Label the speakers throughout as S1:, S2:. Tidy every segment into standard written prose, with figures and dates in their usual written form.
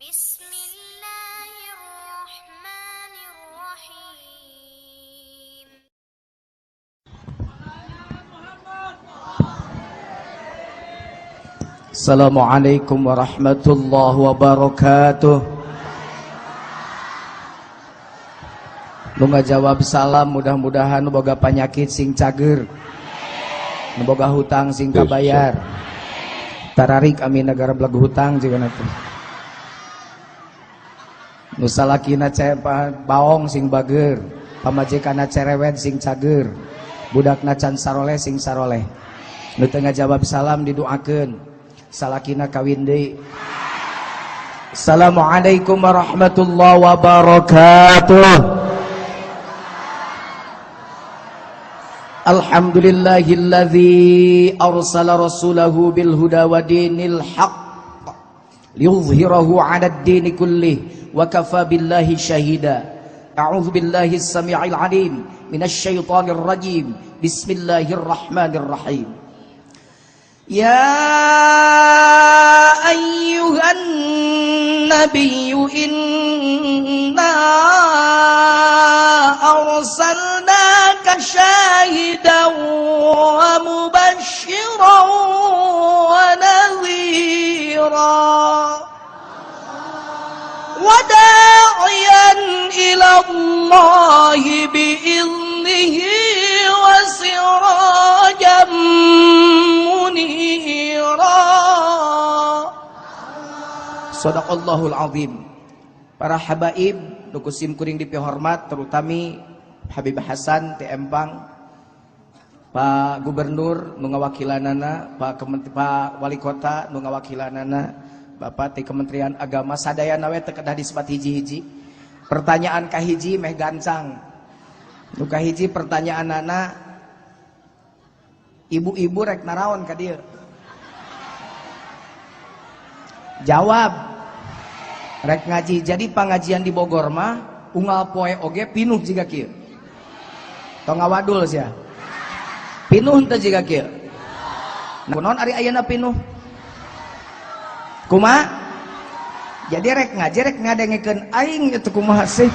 S1: Bismillahirrahmanirrahim.
S2: Assalamualaikum warahmatullahi wabarakatuh. Nu ngajawab salam mudah-mudahan nu boga panyakit sing cager, nu boga hutang sing kabayar. Tararik amin negara beleg hutang juga nanti. Nu salakina baong sing bager, pamajikanna cerewet sing cager, budakna can saroleh sing saroleh. Nu teu ngajawab salam didoakeun, salakina kawin deui. Assalamualaikum warahmatullahi wabarakatuh. Alhamdulillahilladzi arsala rasulahu bil huda wa dinil haqq liyuzhirahu 'alad dini kullih wa kafa billahi syahida. A'udzu billahi as-sami'il 'alim minasy syaithanir rajim. Bismillahirrahmanirrahim. Ya ayyuhan nabiyyu inna arsalnaka syahidan wa mubasysyiran wa nadhira wa da'iyan ila Allahi bi'iznihi wa sirajan munira. Shadaqallahul azim. Para habaib nu ku sim kuring dipihormat, terutami Habib Hasan T. Empang, Pak Gubernur nu ngawakilanana, Pak Wali Kota nu ngawakilanana, Bapak ti Kementerian Agama, sadayana we teu kedah disebat hiji-hiji. Pertanyaan kahiji meh gancang. Nu kahiji pertanyaanana, ibu-ibu rek naraon ka dieu? Jawab, rek ngaji. Jadi pangajian di Bogor mah unggal poe oge pinuh jiga kieu. Tong ngawadul sia. Pinuh teu jiga kieu. Kunaon ari ayeuna pinuh? Kumaha? Jadi rek ngaji rek ngadengekeun aing itu kumaha sih?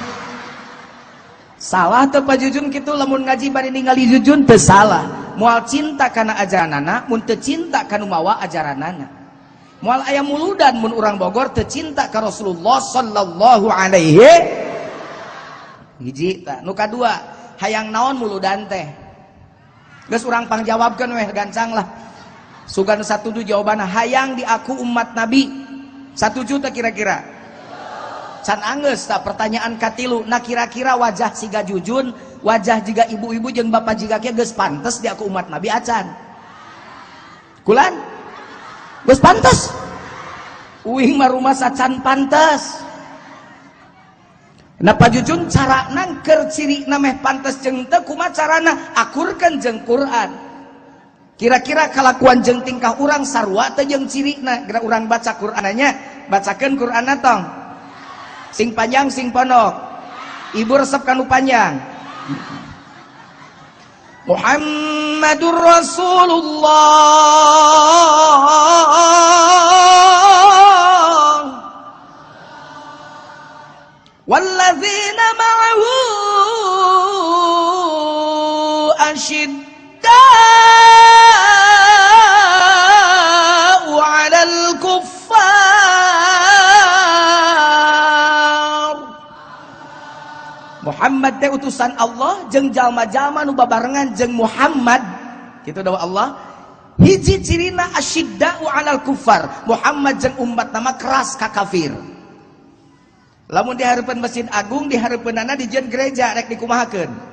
S2: Salah teu Pak Jujun kitu lamun ngaji bari ningali Jujun teu salah. Moal cinta kana ajaranana mun teu cinta kana mawa ajaranana. Moal aya muludan mun urang Bogor teu cinta ka Rasulullah sallallahu alaihi. Hiji tah. Nu kadua, hayang naon muludan teh? Geus urang pangjawabkeun weh gancang lah. Sugan satuju jawabanna, hayang diaku umat Nabi. Satuju teh kira-kira? Can anggeus tah pertanyaan katilu. Nah kira-kira wajah siga Jujun, wajah jiga ibu-ibu jeung bapak jiga kieu geus pantes diaku umat Nabi acan? Kulan? Geus pantes. Uing mah rumah sacan pantes. Nah Pak Jujun carana keur cirina meh pantes jeung teu kumaha carana? Akurkeun jeung Quran. Kira-kira kalakuan jeung tingkah urang sarua teu jeung cirina? Geura urang baca Qur'ananya, bacakeun Qur'anna tong. Sing panjang sing pondok. Ibu resep kanu panjang. Muhammadur Rasulullah walladzina ma'ahu asyidda'u 'alal kuffar. Muhammad teh utusan Allah jeung jalma-jalma nu babarengan jeung Muhammad. Kitu dawa Allah. Hiji cirina asyidda'u 'alal kuffar. Muhammad jeung umat nama keras ka kafir. Lamun di hareupeun Masjid Agung, di hareupeunana dijieun gereja rek dikumahakeun.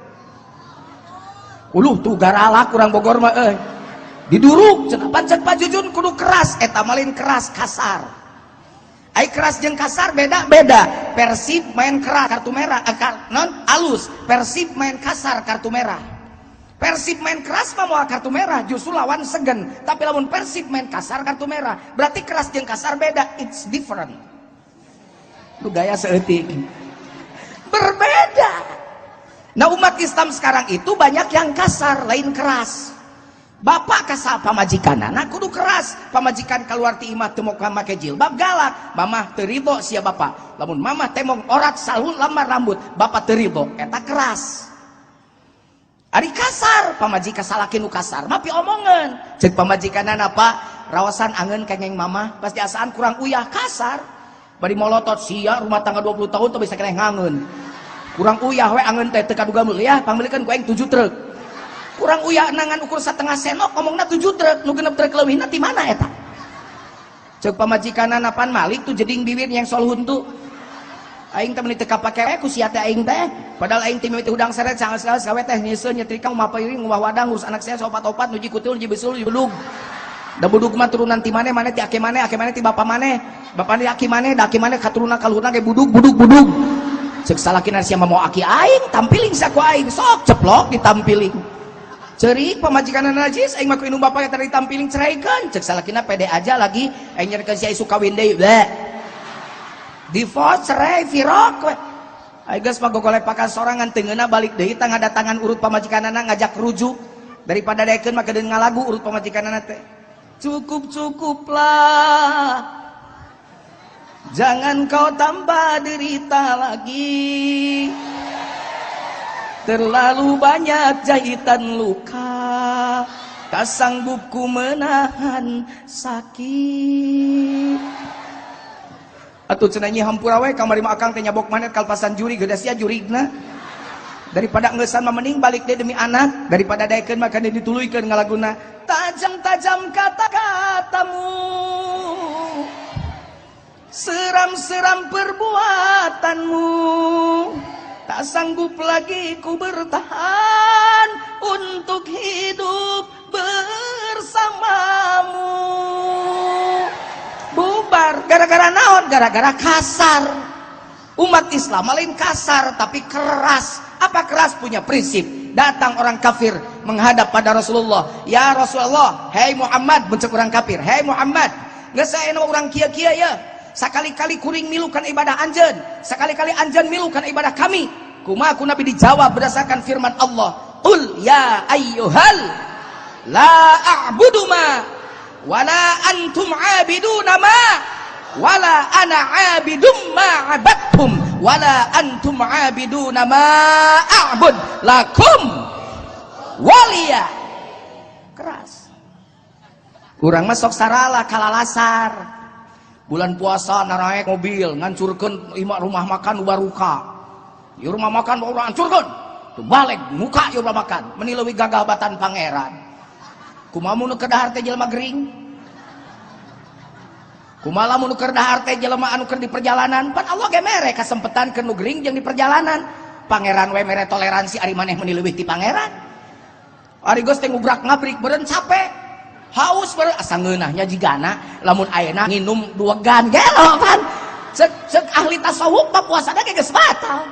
S2: Uluh tuh garalak urang Bogor mah euy. Diduruk cenah pancen Pak Jujun kudu keras, eta mah lain keras kasar. Ai keras jeung kasar beda-beda. Persib main keras kartu merah, non alus. Persib main kasar kartu merah. Persib main keras mah moal kartu merah, justru lawan segen. Tapi lamun Persib main kasar kartu merah, berarti keras jeung kasar beda, it's different. Lu gaya seeutik. Berbeda. Nah umat Islam sekarang itu banyak yang kasar, lain keras. Bapak ka pamajikanana kudu keras. Pamajikan keluar ti imah teu make jilbab galak. Mamah teu ridho sia bapak. Lamun mamah temong orat salun lamar rambut, bapak teu ridho, eta keras. Ari kasar, pamajikan salaki nu kasar, mah piomongeun. Ceuk pamajikanana, Pak, rawasan angeun kengeng mamah, pasti asaan kurang uyah, kasar. Bari molotot sia rumah tangga 20 tahun teu bisa keneh ngangeun. Kurang uyah we angeun teh teu kaduga meuliah, pangmeulikeun ku aing 7 truk. Kurang uyah nangan ukur setengah senok ngomongna 7 truk, nu genep truk leuwihna ti mana eta? Ceuk pamajikanana pan malik tuh jeding bibir yang sol huntu. Aing teh meuni teu kapake ku sia teh aing teh. Padahal aing teh mimiti hudang seret sangat sekali sawe teh nyieun nyetrika umah piring umah wadang ngurus anak saya opat-opat nuji kutil nuji besul nuji bedug. Da budug mah turunan ti maneh, maneh ti aki maneh, aki maneh ti bapa maneh, bapa ti aki maneh, da aki maneh katurunan kaluhurna ge budug budug budug. Ceuk salakina sia mah mau aki aing, tampiling saku aing, sok ceplok ditampiling. Cerik pamajikanna najis aing mah ku indung bapa eta ditampiling ceraikeun. Ceuk salakina pede aja lagi aing nyerikeun sia isu kawin deui. Bleh. Divorce cerai firok we. Aing geus mah gogolepakan sorangan teu ngeunah balik deui tah ngadatangan urut pamajikanana ngajak rujuk. Daripada daekeun mah kedeun ngalagu urut pamajikanana teh. Cukup cukuplah, jangan kau tambah derita lagi. Terlalu banyak jahitan luka, tak sanggup ku menahan sakit. Atuh cenah nyi hampura we kamari mah akang teh nyabok manet kalpasan juri geus sia jurigna. Daripada ngeusan mah mending balik deui demi anak, daripada daekeun mah kana dituluykeun ngalaguna. Tajam-tajam kata-katamu, seram-seram perbuatanmu, tak sanggup lagi ku bertahan untuk hidup bersamamu. Bubar gara-gara naon? Gara-gara kasar. Umat Islam lain kasar tapi keras. Apa keras? Punya prinsip. Datang orang kafir menghadap pada Rasulullah. Ya Rasulullah, hei Muhammad, mencek orang kafir. Hei Muhammad, geus saena urang kieu-kieu ya. Sakali-kali kuring milukan ibadah anjeun, sakali-kali anjeun milukan ibadah kami. Kumaha ku Nabi dijawab berdasarkan firman Allah. Qul ya ayyuhal la a'budu ma wala antum 'abiduna ma wala ana 'abidum ma 'abadtum wala antum 'abiduna ma a'bud lakum waliya. Keras. Urang mah sok sarala kalalasar. Bulan puasa naraek mobil ngancurkeun imah rumah makan baruka. Ieu rumah makan urang hancurkeun. Tuh balik muka ieu rumah makan meuni leuwih gagah batan pangeran. Kumaha mun nu keur dahar teh jelema gering? Kumaha lamun nu keur dahar teh jelema anu keur di perjalanan? Pan Allah ge mere kasempetan keur nu gering jeung di perjalanan. Pangeran we mere toleransi ari maneh meuni leuwih ti pangeran. Ari geus teh ngubrak-ngabrik beureun capek. Haus beureun asa ngeunahnya jigana lamun ayeuna nginum 2 gan gelo pan. Cek ahli tasawuf mah puasana ge geus batal.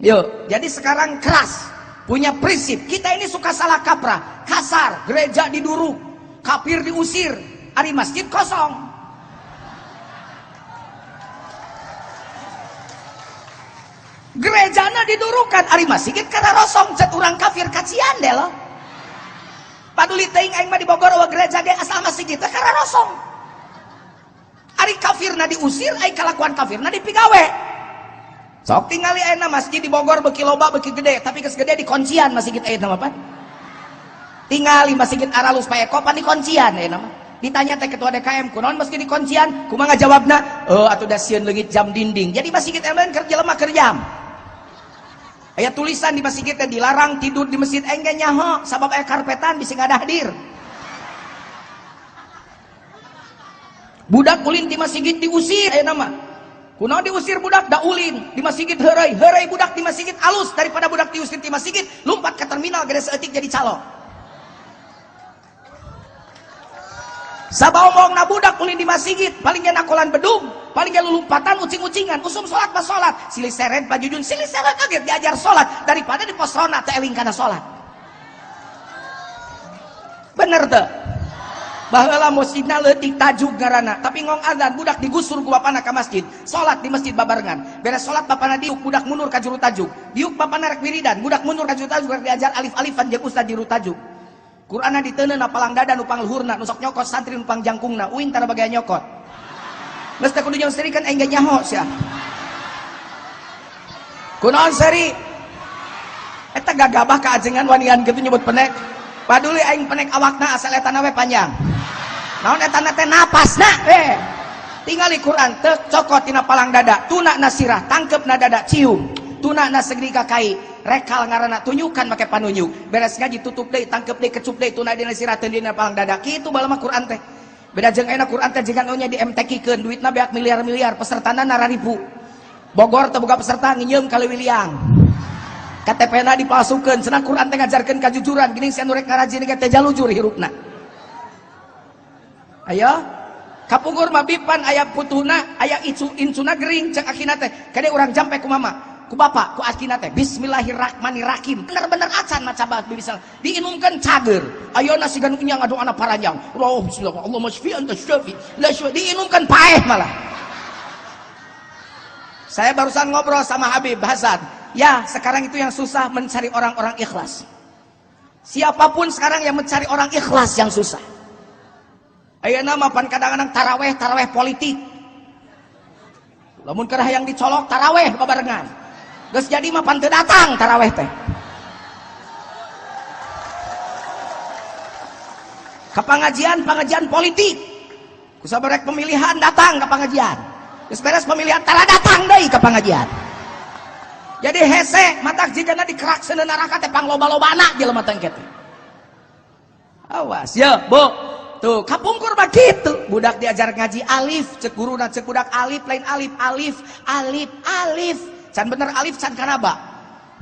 S2: Yuk, jadi sekarang keras, punya prinsip. Kita ini suka salah kaprah, kasar, gereja diduruk, kafir diusir, ari masjid kosong. Gerejana didurukan, ari masjid karena rosong, cet urang kafir kacian deh loh. Paduli teuing aing mah di Bogor eueuh gereja ge asal masjid teh karena rosong. Ari kafirna diusir, ai kalakuan kafirna dipigawe. Sok tingali ayeuna masjid di Bogor beuki loba beuki gede, tapi geus gede dikuncian masjid ayeuna mah pan. Tingali masjid Aralus Pak Eko pan dikuncian ayeuna mah. Ditanya teh ketua DKM, kunaon masjid dikuncian? Kumaha ngajawabna? Oh, atuh da sieun leungit jam dinding. Jadi masjid ayeuna keur jelema keur jam. Aya tulisan di masjid teh dilarang tidur di masjid aing ge nyaho sabab aya karpetan bisi ngadahadir. Budak ulin di masjid diusir ayeuna mah. Kunaon diusir budak? Da ulin di masjid heureuy, heureuy budak di masjid alus daripada budak diusir di masjid lompat ke terminal gede seeutik jadi calo. Sabaomongna budak ulin di masjid paling ge nakolan bedug, paling ge lulumpatan ucing-ucingan, usum salat mah salat, silih seret pajujun silih seret kaget diajar salat daripada di pos ronda teh eling kana salat. Bener teu? Baheula masjidna leutik tajuk ngaranna, tapi ngong azan budak digusur ku bapana ka masjid, salat di masjid babarengan. Beres salat bapana diuk, budak mundur ka juru tajuk. Diuk bapana rek wiridan, budak mundur ka juru tajuk rek diajar alif-alifan jeung ustad juru tajuk. Qur'anna diteuneu na palang dada nu pangluhurna, nu sok nyokot santri nu pangjangkungna, uing tara bagaya nyokot. Geus teh kudu jeung seri kan aing ge nyaho sia. Kunaon seri? Eta gagabah kaajengan wanian kitu nyebut penek. Paduli aing penek awakna asal etana we panjang. Naon etana teh napasna Tingali Quran teu cokot tina palang dada, tuna na sirah, tangkep na dada, cium. Tuna na segeri ka kai, rekal ngaranna tunjukkan make panunjuk. Beres ngaji tutup deui, tangkep deui, kecup deui tuna dina sirah teu dina palang dada. Kitu baheula mah Quran teh. Beda jeung ayeuna Quran teh jiga nya di MTQ-keun, duitna beak miliar-miliar, pesertana nararipu. Bogor teu boga peserta nginyeum ka Leuwiliang. KTP-na dipalsukeun, cenah Quran teh ngajarkeun kajujuran, geuning sia nu rek ngarajin ge teh jalujur hirupna. Ayo, kapungkur mah bipan aya putuhna, aya icu incuna gering cek akina teh. Kade urang jampe ku mama, ku bapak, ku akina teh. Bismillahirrahmanirrahim. Bener-bener acan maca bismillah. Diinumkeun cager. Ayeuna siga nu nya ngadoana paranjang. Oh bismillah, Allahumma syfi anta syafi. La syfi. Diinumkeun paeh malah. Saya barusan ngobrol sama Habib Hasan. Ya, sekarang itu yang susah mencari orang-orang ikhlas. Siapapun sekarang yang mencari orang ikhlas yang susah. Ayeuna mah pan kadang-kadang taraweh, taraweh politik. Lamun keur hayang dicolok taraweh babarengan. Geus jadi mah pan teu datang taraweh teh. Ka pengajian, pengajian politik. Ku sabarek pemilihan datang ka pengajian. Geus beres pemilihan tara datang deui ka pengajian. Jadi hese matak jigana dikerak seuneu neraka teh pangloba-lobana jelema teh engke teh. Awas ya, Bu. Tuh, kapungkur mah kitu. Budak diajar ngaji alif, cek guruna cek budak alif lain alif, alif, alif, alif. Can bener alif can kana ba.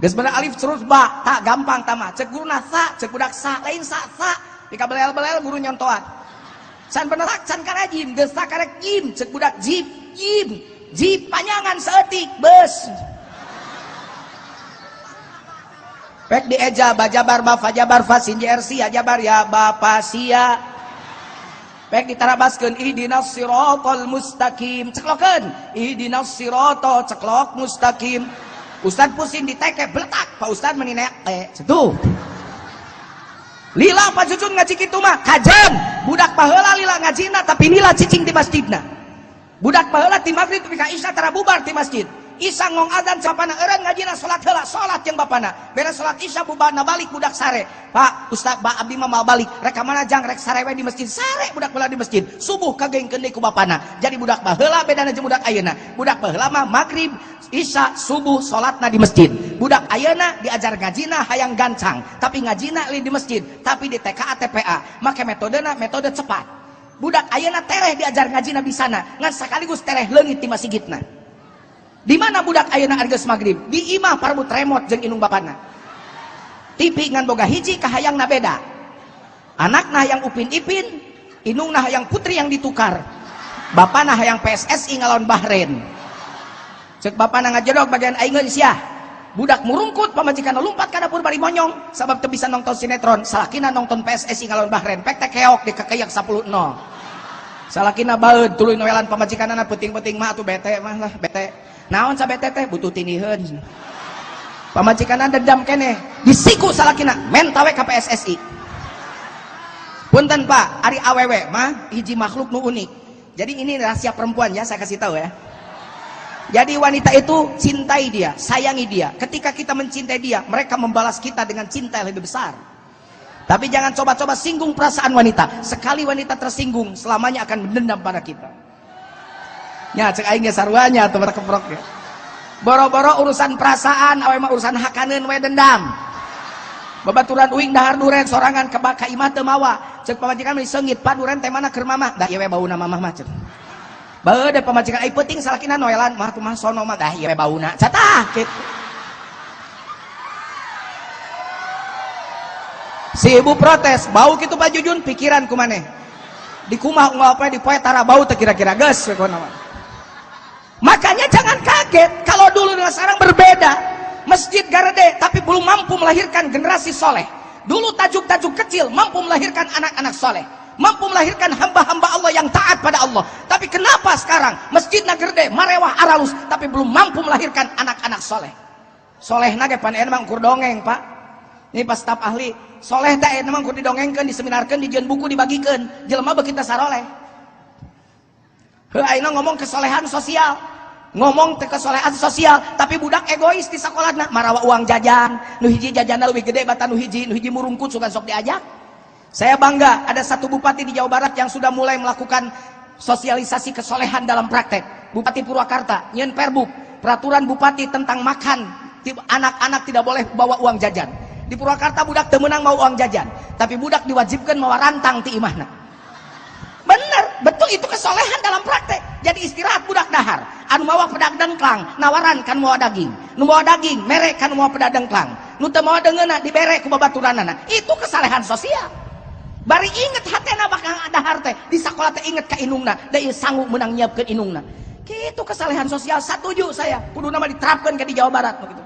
S2: Geus bener alif terus ba, tak gampang tama. Cek guruna sa, cek budak sa, lain sa, sa. Dikabelel-belel guru nyontoan. Can bener can kana jim, geus sa karek jim, cek budak jip, jim. Jip panjangan saeutik, beus. Pek dieja bajabar ba fajabar fa sin jr si ajabar ya bapa sia. Pek ditarabaskeun ihdinas siratal mustaqim, ceklokeun ihdinas sirata ceklok mustaqim. Ustad pusing diteke bletak, Pak Ustad meni neek cetuh. Lila Pak Cucun ngaji kitu mah kajen, budak baheula lila ngajina tapi lila cicing di masjidna. Budak baheula ti magrib tepi ka isya tara bubar ti masjid. Isya ngong azan capana eureun ngajina salat heula, salat jeung bapana. Beres salat isya bubana balik budak sare. Pak Ustaz, Pak abdi mah mau balik. Rek ka mana jang rek sare we di masjid. Sare budak baheula di masjid. Subuh kagengkeun deui ku bapana. Jadi budak baheula bedana jeung budak ayeuna. Budak baheula mah magrib, isya, subuh salatna di masjid. Budak ayeuna diajar ngajina hayang gancang, tapi ngajina lain di masjid, tapi di TKA TPA. Make metodena metode cepat. Budak ayeuna tereh diajar ngajina bisana, ngan sekaligus tereh leungit di masjidna. Di mana budak ayeuna argeus magrib? Di imah parebut remote jeung indung bapana. TV ngan boga hiji kahayangna beda. Anakna hayang Upin Ipin, indungna hayang Putri yang ditukar. Bapana hayang PSSI ngalawan Bahrain. Cek bapana ngajedog bagian aing sia. Budak murungkut pamajikan lompat ka dapur bari monyong sabab teu bisa nonton sinetron, salakina nonton PSSI ngalawan Bahrain, pek teh keok dikekeyak 10-0. Salakina baeud tuluy noelan pamajikanana peuting-peuting mah atuh bete mah lah bete. Naon sabete teh butuh tindiheun. Pamajikanna dendam keneh, disiku salakina menta we ka PSSI. Punten Pak, ari awewe mah hiji makhluk nu unik. Jadi ini rahasia perempuan ya, saya kasih tahu ya. Jadi wanita itu cintai dia, sayangi dia. Ketika kita mencintai dia, mereka membalas kita dengan cinta yang lebih besar. Tapi jangan coba-coba singgung perasaan wanita. Sekali wanita tersinggung, selamanya akan mendendam pada kita. Ya, cek aing ge sarua nya atuh keprok ya. Boro-boro urusan perasaan, awe mah urusan hakaneun we dendam. Babaturan uing dahar duren sorangan kebak ka imah teu mawa. Cek pamajikan mah seungit, "Pak duren teh mana keur mamah?" Dah ieu we bauna mamah mah cek. Bae deh pamajikan ai peuting salakina noelan mah tuh mah sono mah dah ieu we bauna. Catah kitu. Si ibu protes, bau kitu Pak Jujun pikiran ku maneh. Di kumah unggal poe di poe tara bau teh kira-kira geus we kunaon. Makanya jangan kaget kalau dulu dengan sekarang berbeda. Masjid garede tapi belum mampu melahirkan generasi soleh. Dulu tajuk-tajuk kecil mampu melahirkan anak-anak soleh. Mampu melahirkan hamba-hamba Allah yang taat pada Allah. Tapi kenapa sekarang masjidna gede, marewah aralus, tapi belum mampu melahirkan anak-anak soleh? Soleh ge pan emang ukur dongeng, Pak. Ini pas staf ahli, soleh teh emang ukur didongengkeun, diseminarkeun, dijieun buku dibagikeun, jelema beuki teh saroleh. Heuh ayeuna ngomong kesolehan sosial. Ngomong teh kesolehan sosial, tapi budak egois di sakolahna, marawa uang jajan, nu hiji jajanna leuwih gede batan nu hiji murungkut sugan sok diajak. Saya bangga ada satu bupati di Jawa Barat yang sudah mulai melakukan sosialisasi kesolehan dalam praktek. Bupati Purwakarta, nyieun perbub, peraturan bupati tentang makan, anak-anak tidak boleh bawa uang jajan. Di Purwakarta budak teu meunang mau uang jajan, tapi budak diwajibkan mawa rantang ti imahna. Bener, betul itu kesolehan dalam praktek. Jadi istirahat budak dahar, anu mawa pedak dengklang, nawaran kan mawa daging, nu mawa daging mere kan mawa pedak dengklang, nu teu mawa deungeunna dibere ku babaturanana. Itu kesalehan sosial. Bari inget hatena bakal dahar teh, di sakola teh inget ka indungna, da ieu sanggup meunang nyiapkeun indungna. Kitu kesalehan sosial, satuju saya. Kuduna mah diterapkeun ke di Jawa Barat begitu.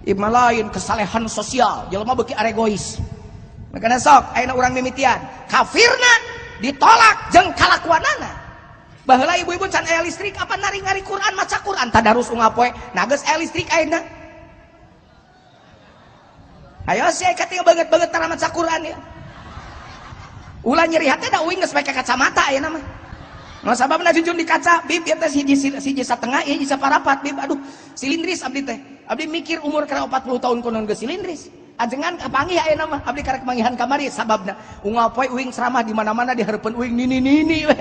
S2: Ieu mah lain kesalehan sosial, jelema beuki aregois. Makana sok ayeuna urang mimitian, kafirna ditolak jeung kalakuanana. Baheula ibu-ibu can aya listrik apa nari-ngari Quran maca Quran tadarus unggal poe. Nah geus aya listrik ayeuna. Ayo sih katingal banget-banget tara maca Quran ya. Ulah nyeri hate da uing geus make kacamata ayeuna mah. Nah sababna jujun di kaca, bib ieu teh hiji satengah, ieu hiji saparapat, bib aduh silindris abdi teh. Abdi mikir umur kana 40 tahun konon geus silindris. Ajengan kapanggih ayeuna mah, abdi karek manggihan kamari sababna unggal poe uing ceramah di mana-mana di hareupeun uing nini-nini we.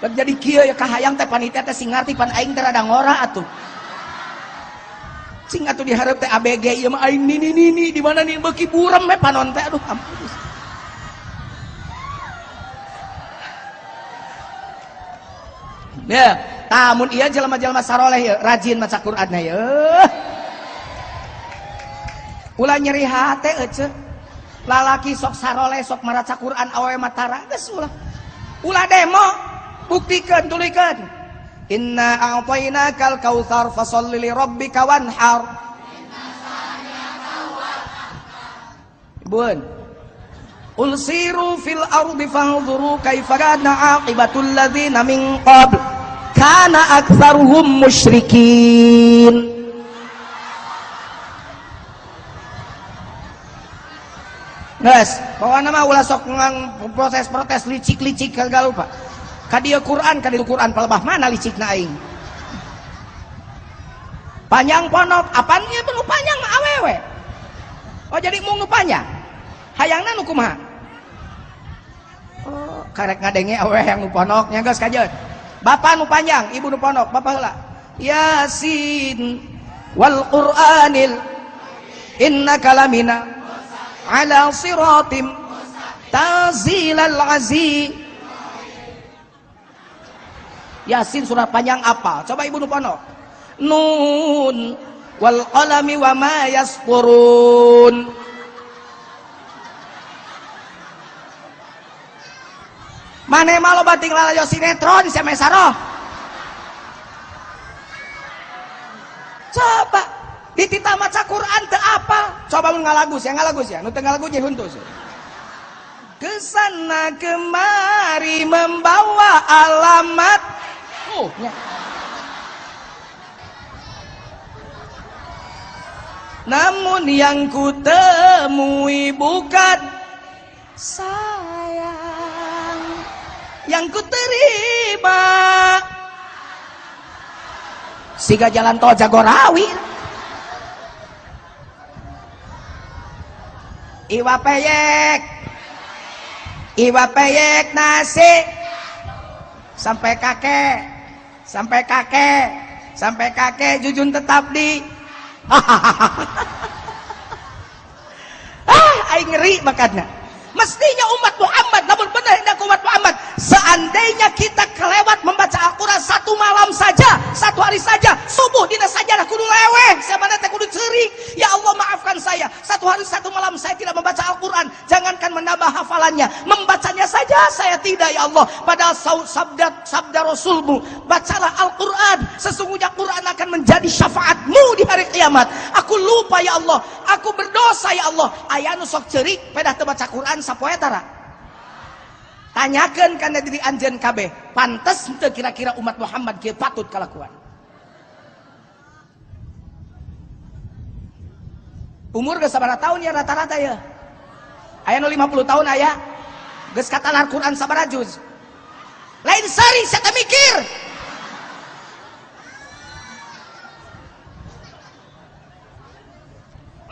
S2: Jadi kieu ya kahayang teh panitia teh sing ngarti pan aing teh rada ngora atuh. Sing atuh dihareup teh ABG ieu mah aing nini-nini di mana nih beuki burem we panon teh aduh ampun. Ya, tamun ieu jelema-jelema saroleh ieu rajin maca Qur'anna ieu. Ulah nyeri hate ece. Lalaki sok saroleh sok maraca Qur'an awewe mah tara geus ulah. Ulah demo, buktikeun tuluykeun. Inna a'tainakal kautsar fasholli li rabbika wanhar. Ibuan. Ulsiru fil ardi fanzuru kaifa kana aqibatul ladzina min qabl kana aktsaruhum musyrikin. Geus, pokona mah ulah sok protes-protes licik-licik kagak lupa. Ka dieu Quran, ka dieu Quran palebah mana licikna aing. Panjang ponok, apaan ieu nu panjang mah awewe. Oh jadi mung nu panjang. Hayangna nu kumaha? Oh, karek ngadenge awewe yang nu ponok nya geus kajeun. Bapak nu panjang, ibu nu ponok, bapak heula. Yasin wal Qur'anil innaka lamina ala siratim tanzilal aziz. Yasin surah panjang apa? Coba ibu nu ponok. Nun wal qalami wa ma yasqurun. Mane mah loba ting lalajo sinetron sia mesaroh. Coba dititah maca Quran teu apa? Coba mun ngalagu sia ngalagu sia, nu teu ngalagu nya huntu sia. Kesana kemari membawa alamat. Oh, nya. Namun yang ku temui bukan sayang yang ku terima. Siga jalan tol Jagorawi. Iwa peyek, iwa peyek nasi sampai kakek, sampai kakek, sampai kakek jujun tetap di. Ah, aing ngeri makanya. Mestinya umat Muhammad, namun benar hendak umat Muhammad, seandainya kita kelewat membaca Al-Quran satu malam saja, satu hari saja, subuh dina sajadah kudu leweh, siapa teh kudu ceurik. Ya Allah maafkan saya, satu hari satu malam saya tidak membaca Al-Quran, jangankan menambah hafalannya, membacanya saja saja saya tidak ya Allah. Padahal sabda Rasulmu, bacalah Al-Quran, sesungguhnya Quran akan menjadi syafaatmu di hari kiamat. Aku lupa ya Allah, aku berdosa ya Allah. Aya nu sok ceurik pedah teu baca Quran sapoe tara. Tanyakeun kana diri anjeun kabeh, pantes henteu kira-kira umat Muhammad kieu patut kalakuan? Umur geus sabaraha tahun ya rata-rata ya? Aya nu 50 tahun aya. Geus katalar Quran sabaraha juz? Lain sari saya mikir.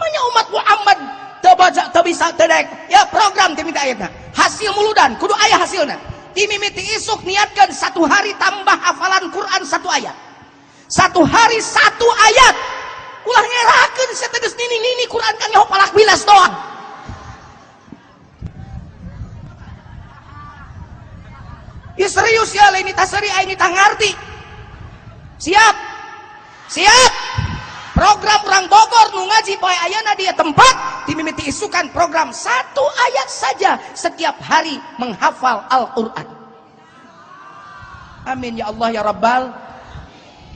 S2: Manya umat Muhammad teu baca teu bisa teu daek. Ya program teu minta ayatna. Hasil muludan kudu aya hasilna. Ti mimiti isuk niatkeun satu hari tambah hafalan Quran satu ayat. Satu hari satu ayat. Ulah ngerakeun sia teh geus nini-nini Quran kan nyaho palak bilas doang. Ya serius ya, lain ini seri, ini tak ngerti. Siap, siap. Program orang Bogor nu ngaji poe ayeuna dia tempat dimimiti isukan program satu ayat saja setiap hari menghafal Al-Qur'an. Amin ya Allah ya Rabbal.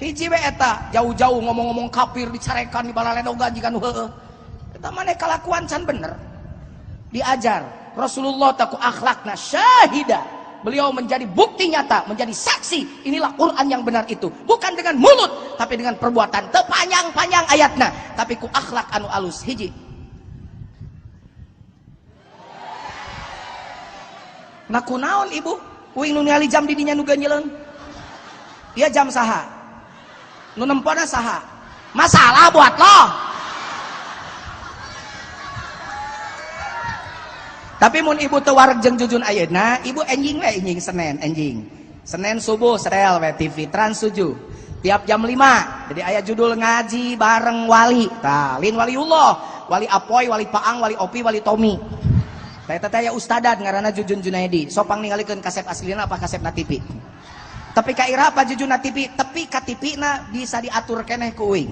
S2: Hiji we eta jauh-jauh ngomong-ngomong kafir dicarekan di balaledogan jiga nu heueuh. Eta maneh kalakuan can bener. Diajar Rasulullah taku akhlakna syahida. Beliau menjadi bukti nyata, menjadi saksi. Inilah Quran yang benar itu. Bukan dengan mulut, tapi dengan perbuatan. Tepanjang-panjang ayatna, tapi ku akhlak anu alus. Hiji. Nah kunaon ibu? Uing nu ningali jam didinya nu geunjeleung. Ieu jam saha? Nu nempona saha? Masalah buat lo. Tapi mun ibu teu wareg jeung jujun ayeuna, ibu enjing we enjing Senin, enjing. Senin subuh setel we TV Trans 7. Tiap jam 5. Jadi aya judul ngaji bareng wali. Tah, lin waliullah, wali Apoy, wali Paang, wali Opi, wali Tommy. Tah eta teh aya ustadad ngaranna Jujun Junaidi. Sopang ningalikeun kasep aslina apa kasepna TV. Tapi ka ira apa Jujun na TV? Tepi ka TV na bisa diatur keneh ku uing.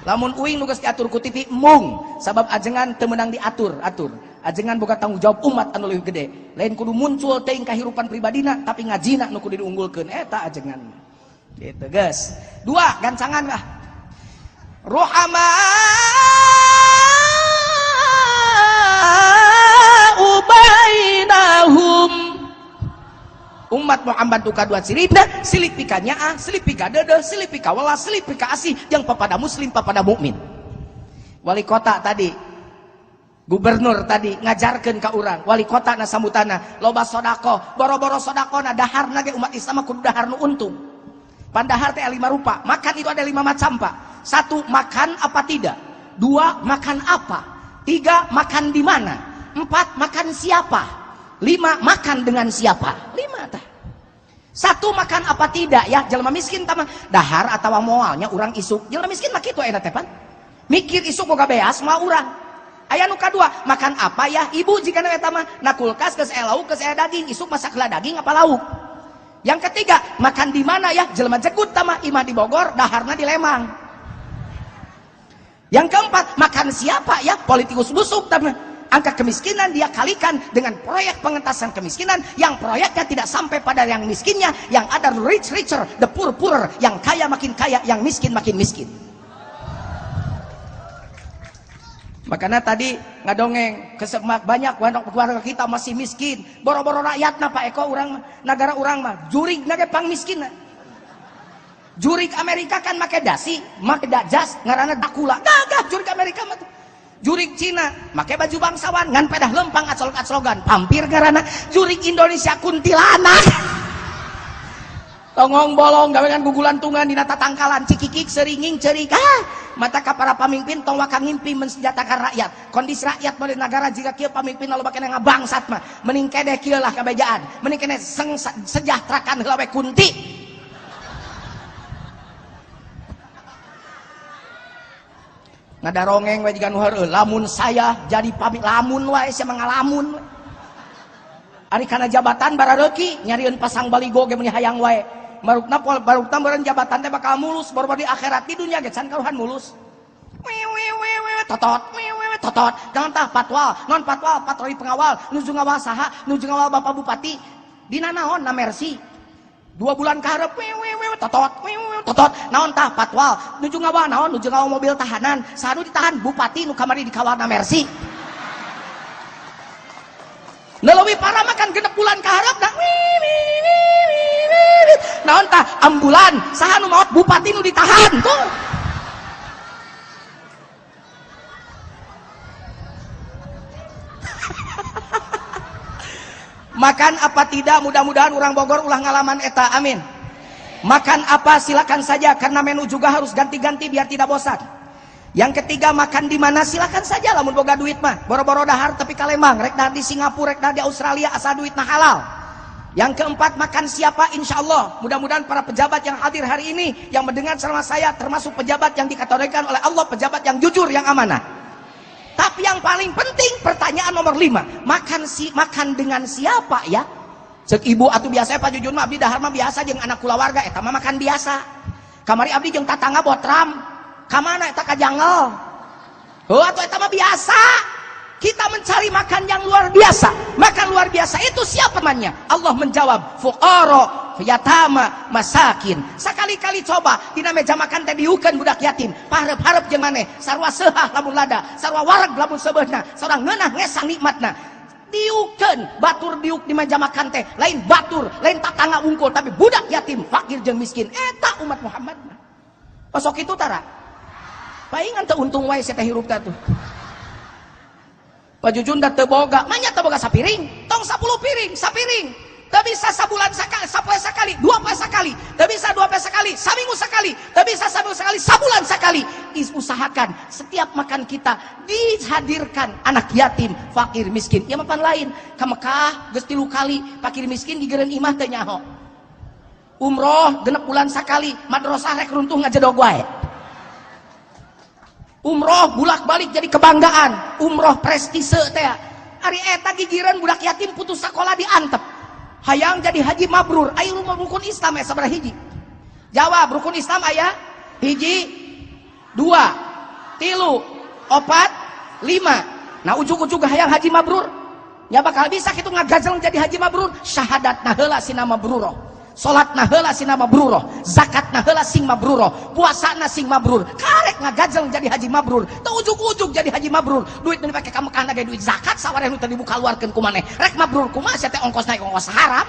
S2: Lamun uing nu geus diatur ku TV mung, sabab ajengan teu meunang diatur, atur. Ajengan boga tanggung jawab umat anu leuwih gede. Lain kudu muncul teuing kahirupan pribadina, tapi ngajina nu kudu diunggulkeun eta ajengan. Gitu, geus. Dua gancangan lah. Ruhama ubainahum. Umat Muhammad duka dua cirina, silih pika nyaah, silih pika deudeuh, silih pika welas, silih pika asih jeung papada muslim papada mukmin. Wali kota tadi, gubernur tadi ngajarkeun ka urang, wali kota na sambutana loba sodako, boro-boro sodakona daharna ge umat Islam kudu dahar nu untung. Pandahar teh 5 rupa, makan itu ada 5 macam, Pak. 1, makan apa tidak. 2, makan apa. 3, makan di mana. 4, makan siapa. 5, makan dengan siapa. 5 tah. 1, makan apa tidak ya, jelema miskin tah mah dahar atawa moalnya urang isuk. Jelema miskin mah kitu eta teh pan. Mikir isuk boga beas moal urang. Aya nu kadua, makan apa ya? Ibu jika eta mah na kulkas geus aya lauk geus aya daging, isuk masak heula daging apa lauk. Yang ketiga, makan di mana ya? Jelema jegut tah mah imah di Bogor, daharna di Lemang. Yang keempat, makan siapa ya? Politikus busuk tah mah. Angka kemiskinan dia kalikan dengan proyek pengentasan kemiskinan yang proyeknya tidak sampai pada yang miskinnya, yang ada rich richer, the poor poorer, yang kaya makin kaya, yang miskin makin miskin. Makanya tadi ngadongeng kesemak banyak warga kita masih miskin, boro-boro rakyatna Pak Eko urang negara urang mah jurig nage pang miskin. Jurig Amerika kan make dasi, make jas ngaranna Dracula. Gagah jurig Amerika mah. Jurig Cina make baju bangsawan ngan pedah lempang acolok-acologan, pampir ngaranna. Jurig Indonesia kuntilanak. Tongong bolong gawe ngan gugulantungan dina tatangkalan cikikik seringing cerik. Mata ka para pamimpin tong waka ngimpi mensejahterakan rakyat. Kondisi rakyat balik negara jika kieu pamimpin loba keneh ngabangsat mah. Mending keneh kieu lah kabejaan. Mending keneh sejahterakan heula we kunti. Ngadarongeng we jiga nu heureul. Lamun saya jadi pamit lamun wae sia mah ngalamun we. Ari kana jabatan barareuki nyarieun pasang baligo ge meuni hayang wae. Barukna pol barukna meureun jabatan teh bakal mulus, baru di akhirat di dunia ge can karuhan mulus. We we we we totot we we Totot. Naon tah patwal? Non patwal, patroli pengawal, nuju ngawal saha? Nuju ngawal Bapak Bupati. Dina naon? Na Mercy. 2 bulan ka hareup, wewe totot, wewe totot. Naon tah patwal? Nuju ngawal naon? Nuju ngawal mobil tahanan. Saha nu ditahan? Bupati nu kamari dikawal na Mercy. Leuwih parah makan 6 bulan ka hareup dah. Naon tah ambulan, saha nu maot? Bupati nu ditahan tuh. Makan apa tidak, mudah-mudahan orang Bogor ulah ngalaman eta, amin. Makan apa silakan saja, karena menu juga harus ganti-ganti biar tidak bosan. Yang ketiga, makan di mana silakan saja, lamun boga duit mah. Boro-boro dahar tapi ka Lembang, rek dahar di Singapura, rek dahar di Australia, asal duit mah halal. Yang keempat, makan siapa? Insya Allah. Mudah-mudahan para pejabat yang hadir hari ini, yang mendengar ceramah saya, termasuk pejabat yang dikategorikan oleh Allah, pejabat yang jujur, yang amanah. Tapi yang paling penting, pertanyaan nomor 5, makan dengan siapa ya? Cek ibu atuh biasa Pak Jujun mah abdi dahar mah biasa jeung anak kulawarga, eta mah makan biasa. Kamari abdi jeung tatangga botram, kamana eta ka jangel? Heuh atuh eta mah biasa. Kita mencari makan yang luar biasa. Makan luar biasa itu siapa temannya? Allah menjawab, fuqara, yatama, masakin. Sekali-kali coba dina meja makan teh diukeun budak yatim. Pahareup-hareup jeung maneh, sarua seuhah lamun lada, sarua wareg lamun seubeuhna, sarua ngeunah ngesang nikmatna. Diukeun, batur diuk di meja makan teh, lain batur, lain tatangga unggul, tapi budak yatim, fakir jeung miskin. Eta umat Muhammad mah. Osok itu tara. Paingan teu untung wae sia teh hirup teh tuh. Pak Jujun da teu boga, manya teu boga sapiring, tong 10 piring, sapiring. Teu bisa sabulan sakali, sapoe sakali, 2 poe sakali, teu bisa 2 poe sakali, saminggu sakali, teu bisa saminggu sakali, sabulan sakali. Usahakan setiap makan kita dihadirkan anak yatim, fakir, miskin. Ya mapan lain, ka Mekah geus 3 kali, fakir miskin digereun imah teu nyaho. Umroh 6 bulan sakali, madrasah rek runtuh ngajedog wae. Umroh bulak-balik jadi kebanggaan, umroh prestise teh. Ari eta gigireun budak yatim putus sekolah diantep. Hayang jadi haji mabrur, ayo rumah rukun Islam ya sabaraha hiji? Jawab, rukun Islam aya hiji, 2, 3, 4, 5. Nah ujug-ujug hayang haji mabrur, nya bakal bisa kitu ngagajeleng jadi haji mabrur. Syahadat heula sina mabruroh, salat heula sina mabruroh, zakat heula sing mabruroh, puasa na sing mabrur. Karek ngagajeleng jadi haji mabrur, teu ujug-ujug jadi haji mabrur. Duit nu dipake ka Mekah ge duit zakat sawareh nu teu dibuka luarkeun ku maneh. Rek mabrur kumaha sia teh ongkos naik ongkos haram.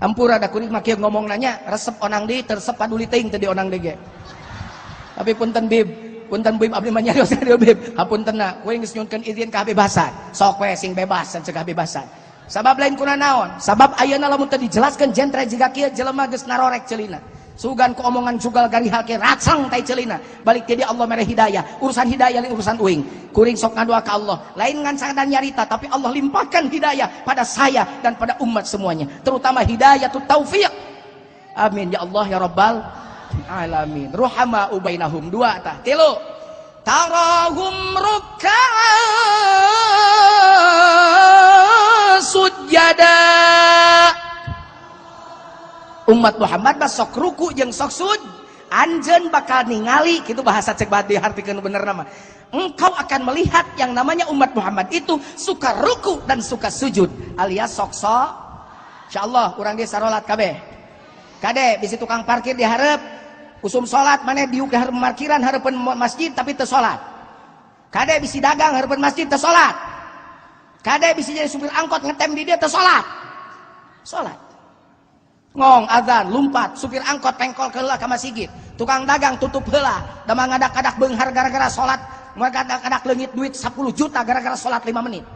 S2: Hampura da kuring mah kieu ngomong nanya, resep onang di teresep paduli teuing teu di onang deui ge. Tapi punten bib, punten bib abdi mah nyarios ka dieu bib. Hapunten na, kuring geus nyuhunkeun izin ka kebebasan. Sok we sing bebas cek kebebasan. Sabab lain kuna naon? Sabab ayeuna lamun teu dijelaskeun jentre jiga kieu jelema geus narorek ceulina. Sugan ku omongan jugal garihal ke ratsang tai ceulina. Balik ti Allah mere hidayah. Urusan hidayah lain urusan uing. Kuring sok ngadoa ka Allah. Lain ngan sadan nyarita tapi Allah limpahkan hidayah pada saya dan pada umat semuanya. Terutama hidayatut taufiq. Amin ya Allah ya Rabbal alamin. Ruhama ubainahum 2 tah. 3. Tarahum ruk'an sujada. Umat Muhammad mah sok ruku jeung sok sujud. Anjeun bakal ningali, kitu bahasa cek badi hartikeun bener nama. Engkau akan melihat yang namanya umat Muhammad itu suka ruku dan suka sujud, alias sok sok. Insyaallah urang ge sarolat kabeh. Kade bisi tukang parkir di hareup, usum salat maneh diuk di hareup parkiran hareupeun masjid tapi teu salat. Kade bisi dagang hareupeun masjid teu salat. Kade bisi jadi supir angkot ngetem di dia teu salat. Salat. Ngong azan lumpat, supir angkot pengkol heula ka masjid, tukang dagang tutup heula, da mah ngadak-ngadak beunghar gara-gara salat, ngadak-ngadak leungit duit 10 juta gara-gara salat 5 menit.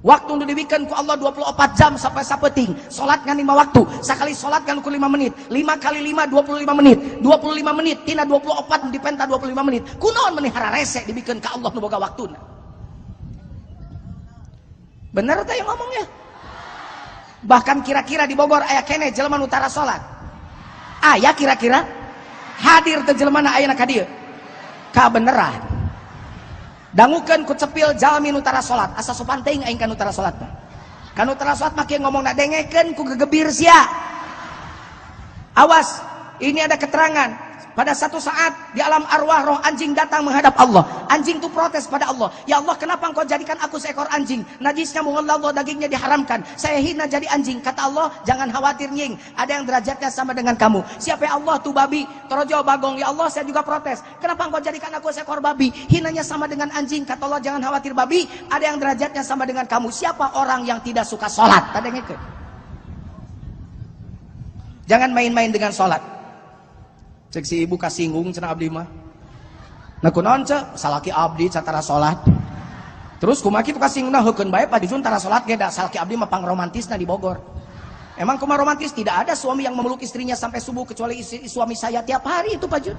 S2: Waktu nu dibikeun ku Allah 24 jam sampai sapeuting, salat ngan 5 waktu, sakali salat ngan ku 5 menit, 5 kali 5 25 menit, 25 menit tina 24 nu dipenta 25 menit. Kunaon meni hararese dibikeun ka Allah nu boga waktuna? Bener teh yang ngomongnya? Bahkan kira-kira di Bogor aya kene jelema nu tara salat. Aya kira-kira hadir teh jelema na ayeuna ka dieu. Kabeneran. Dangukeun ku cepil jalmi nu tara salat, asa sopan teuing aing ka nu tara salat mah. Ka nu tara salat mah kieu ngomongna dengekeun ku gegebir sia. Awas, ini ada keterangan. Pada satu saat di alam arwah roh anjing datang menghadap Allah. Anjing itu protes pada Allah. Ya Allah, kenapa engkau jadikan aku seekor anjing? Najisnya mughalladhah, dagingnya diharamkan. Saya hina jadi anjing. Kata Allah, jangan khawatir nying. Ada yang derajatnya sama dengan kamu. Siapa ya Allah? Tuh babi. Torojo bagong. Ya Allah, saya juga protes. Kenapa engkau jadikan aku seekor babi? Hinanya sama dengan anjing. Kata Allah, jangan khawatir babi. Ada yang derajatnya sama dengan kamu. Siapa orang yang tidak suka sholat? Tadi yang ikut. Jangan main-main dengan sholat. Cek si ibu kasinggung cenah abdi mah. Nah kunaon cek salaki abdi catara salat. Terus kumaha kitu kasinggungna heukeun bae Pak Jujun tara salat ge da salaki abdi mah pangromantisna di Bogor. Emang kumaha romantis? Tidak ada suami yang memeluk istrinya sampai subuh kecuali istri, suami saya tiap hari itu Pak Jun.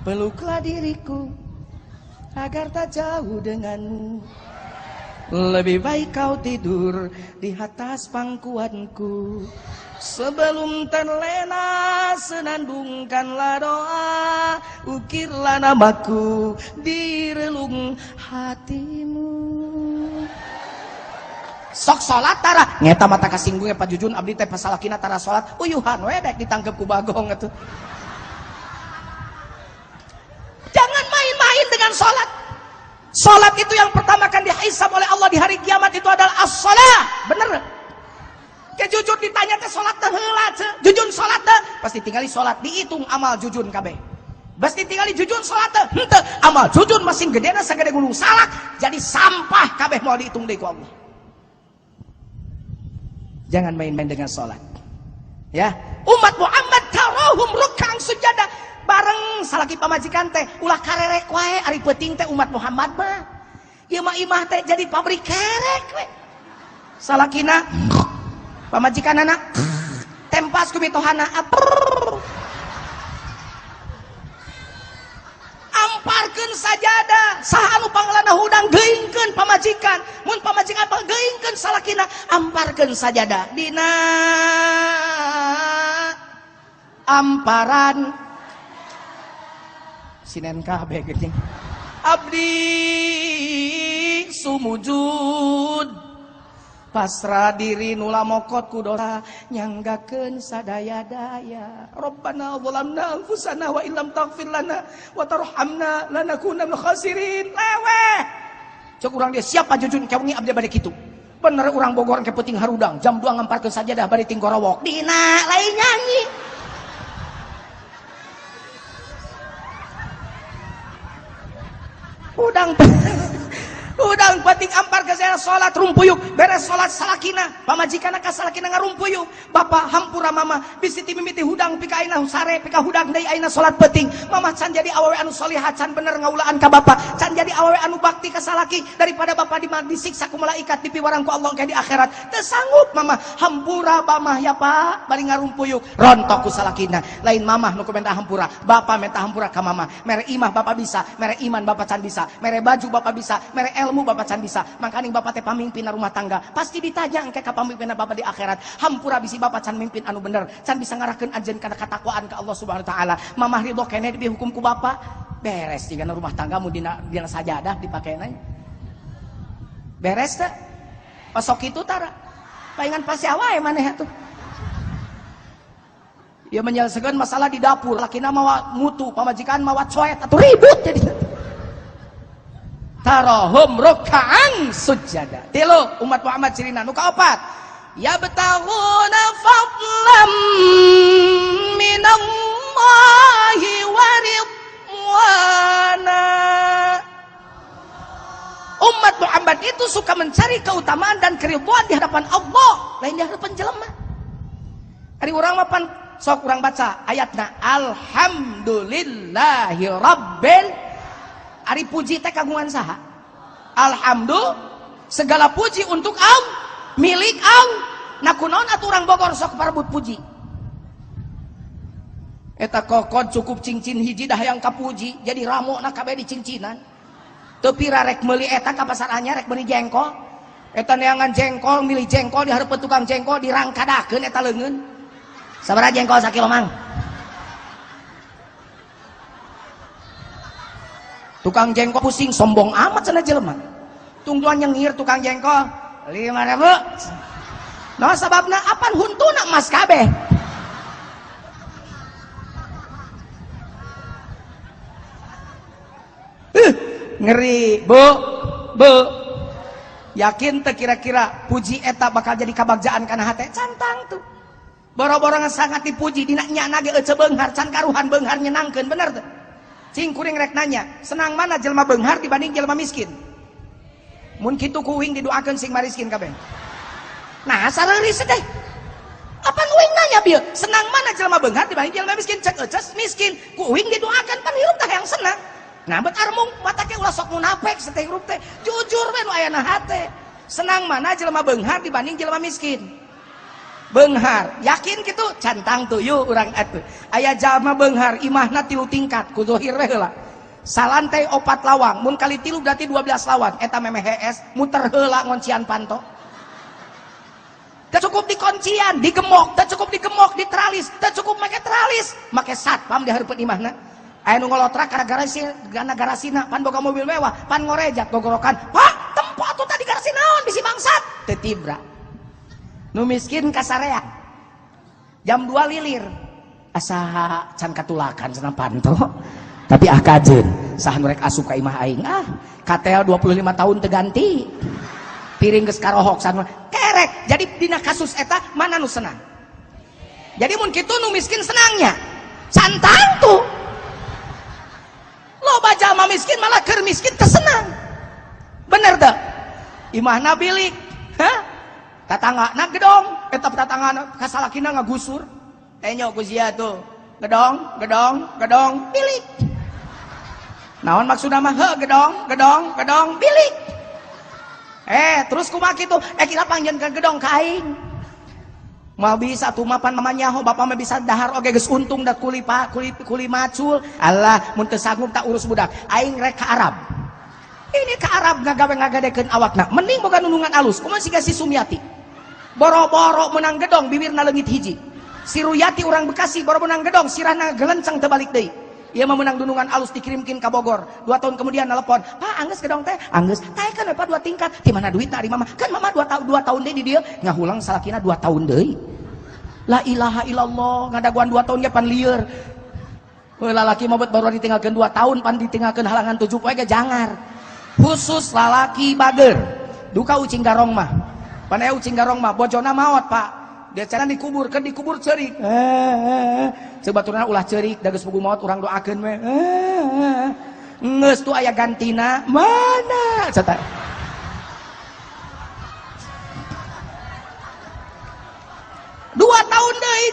S2: Peluklah diriku agar tak jauh denganmu. Lebih baik kau tidur di atas pangkuanku. Sebelum terlena, senandungkanlah doa, ukirlah namaku di relung hatimu. Sok salat tara, ngeta mata kasinggung ya Pak Jujun abdi teh pasalakina tara salat, uyuhan we dek ditangkep ku bagong atuh. Jangan main-main dengan salat. Salat itu yang pertama akan dihisab oleh Allah di hari kiamat itu adalah as-salah. Bener? Ke jujur ditanya teh salat teh heula teh, jujur salat teh pasti tingali salat dihitung amal jujur kabeh. Pasti tingali jujur salat teh henteu amal jujur masing gedena sagede gunung salak jadi sampah kabeh moal dihitung deui ku Allah. Jangan main-main dengan salat. Ya, umat Muhammad tarahum ruk'an sujada bareng salaki pamajikan teh ulah karerek wae ari peuting teh umat Muhammad mah. Ieu mah imah teh jadi pabrik kerek we. Salakina pamajikan anak tempas ku mitohana amparkeun sajadah saha anu panglana hudang geuingkeun pamajikan mun pamajikan panggeuingkeun salakina amparkeun sajadah dina amparan sinen kabeh geuning abdi sumujud pasrah diri nula mokot ku dosa nyanggakeun sadaya-daya. Rabbana zalamna anfusana wa illam taghfir lana wa tarhamna lanakunanna minal khasirin. Leweh cek urang dia siapa jujun kawengi abdi bade kitu. Bener urang Bogor ke peuting harudang jam 2 ngamparkeun sajadah bade tinggorowok dina lain nyanyi. Udang udang penting ampar ke saya salat rumpuyuk beres salat salakina pamajikan ka salakina ngarumpuyuk bapak hampura mama bisi ti mimiti hudang pika aina sare pika hudang deui aina salat penting mama can jadi awewe anu solihah can bener ngaulaan ka bapak can jadi awewe anu bakti ka salaki daripada bapak disiksa ku malaikat dipiwarang ku Allah ke di akhirat teu sanggup mama hampura mamah ya pak bari ngarumpuyuk rontok ku salakina lain mamah nu minta hampura bapak minta hampura ka mama mere imah bapak bisa mere iman bapak can bisa mere baju bapak bisa mere ilmu bapak can bisa makaning bapak teh pamimpin rumah tangga pasti ditanya engke ka pamimpin bapak di akhirat hampura bisi bapak can mimpin anu bener can bisa ngarahkeun anjeun kana katakwaan ka Allah Subhanahu wa taala mamah ridho keneh dihukum ku bapak beres jigana rumah tangga mu dina sajadah dipakena beres teh pasok kitu tara paingan pasti awae maneh atuh. Dia menyelesaikan masalah di dapur lakina mawa mutu pamajikan mawa coet atuh ribut jadi. Tarahum ruk'an sujada. Tilu umat Muhammad cirina nu kaopat. Yabtaghuna fadlan minallahi wa ridwana. Umat Muhammad itu suka mencari keutamaan dan keridhaan di hadapan Allah, lain di hadapan jelema. Ari urang mah pan sok urang baca ayatna alhamdulillahi rabbil. Ari puji teh kagungan saha? Alhamdulillah, segala puji untuk Allah, milik Allah. Nah kunaon atuh urang Bogor sok parebut puji? Eta kokod cukup cincin hiji dah yang kapuji, jadi ramona kabeh di cincinan. Teu pira rek meuli eta ka pasar anyar rek meuli jengkol. Eta neangan jengkol, milih jengkol di hareupeun tukang jengkol dirangkadakeun eta leungeun. Sabaraha jengkol sakilo mang? Tukang jengkol pusing sombong amat cenah jelema. Tungguan nyengir tukang jengkol 5.000. Nah sababna apan huntuna emas kabeh. Ngeri, Bu. Bu. Yakin teu kira-kira puji eta bakal jadi kabagjaan kana hate? Cantang tuh. Boro-boro sangat dipuji dina nyana ge ece beunghar can karuhan beunghar nyenangkeun, bener teu? Cing kuring rek nanya, senang mana jelema beunghar dibanding jelema miskin? Mun kitu ku uing didoakeun sing mariskin kabeh. Nah, sareuris teh. Apa uing nanya bieu? Senang mana jelema beunghar dibanding jelema miskin? Cek ece miskin, ku uing didoakeun pan hirup teh yang senang. Nah, bet armung mata ke ulah sok munafik seteh hirup teh. Jujur we nu aya na hate. Senang mana jelema beunghar dibanding jelema miskin? Beunghar, yakin gitu? Cantang tuh yuk urang atuh. Aya jalma beunghar imahna 3 tingkat, ku zohir we heula. Salantai 4 lawang, mun kali 3 berarti 12 lawang. Eta memeh hees, muter heula ngoncian panto. Teu cukup dikoncian, digemok, teu cukup digemok, diteralis, teu cukup make teralis, make satpam di hareupeun imahna. Aya nu ngolotrak kana garasi, kana garasina, pan boga mobil mewah, pan ngorejat gogorokan. Pak, tempo atuh tadi garasi naon bisi bangsat. Teu tibra. Nu miskin kasarean. Jam 2 lilir. Asa can katulakan cenah panto. Tapi ah kajeun, saha nu rek asup ka imah aing? Ah, katel 25 tahun teu ganti. Piring geus karohok saha kerek. Jadi dina kasus eta mana nu senang? Jadi mun kitu nu miskin senangnya. Santang tuh. Loba jalma miskin malah keur miskin teu senang. Bener teu? Imahna bilik. Hah? Tatanggana gedong, eta tatanggana kasalakina ngagusur. Tenyo ku sia tuh. Gedong, gedong, gedong, bilik. Naon maksudna mah? Heuh, gedong, gedong, gedong, bilik. Terus kumaha kitu? Kira pangjenkeun gedong ka aing. Moal bisa tuh mapan mama nyaho, bapak mah bisa dahar oge geus untung da kuli pa, kuli, kuli macul. Alah, mun teu sanggup tak urus budak. Aing rek ka Arab. Ini ka Arab ngagawe ngagadekeun awakna. Mending boga nunungan alus. Kumaha siga si Sumiati? Boro-boro menang gedong bibirna leungit hiji. Si Ruyati urang Bekasi boro menang gedong sirahna gelenceng teu balik deui. Ieu mah menang dunungan alus dikirimkin ka Bogor. 2 tahun kemudian nelpon, "Pak, anggeus gedong teh." Anggeus. Teh kan Pak 2 tingkat. Di mana duitna ari mama? Kan mama 2 tahun 2 tahun deui di dieu. Ngahulang salakina 2 tahun deui. La ilaha illallah, ngadaguan 2 tahun ge pan lieur. Heuh lalaki mah baru ditinggalkeun 2 tahun pan ditinggalkeun halangan 7 poe ge jangar. Khusus lalaki bager. Duka ucing garong mah. Pan aya ucing garong mah bojona maot, Pak. Dia cara dikubur, kan dikubur ceurik. Sebaturna ulah ceurik, da geus puguh maot urang doakeun we. Geus tuh aya gantina, mana? Cata. 2 tahun deui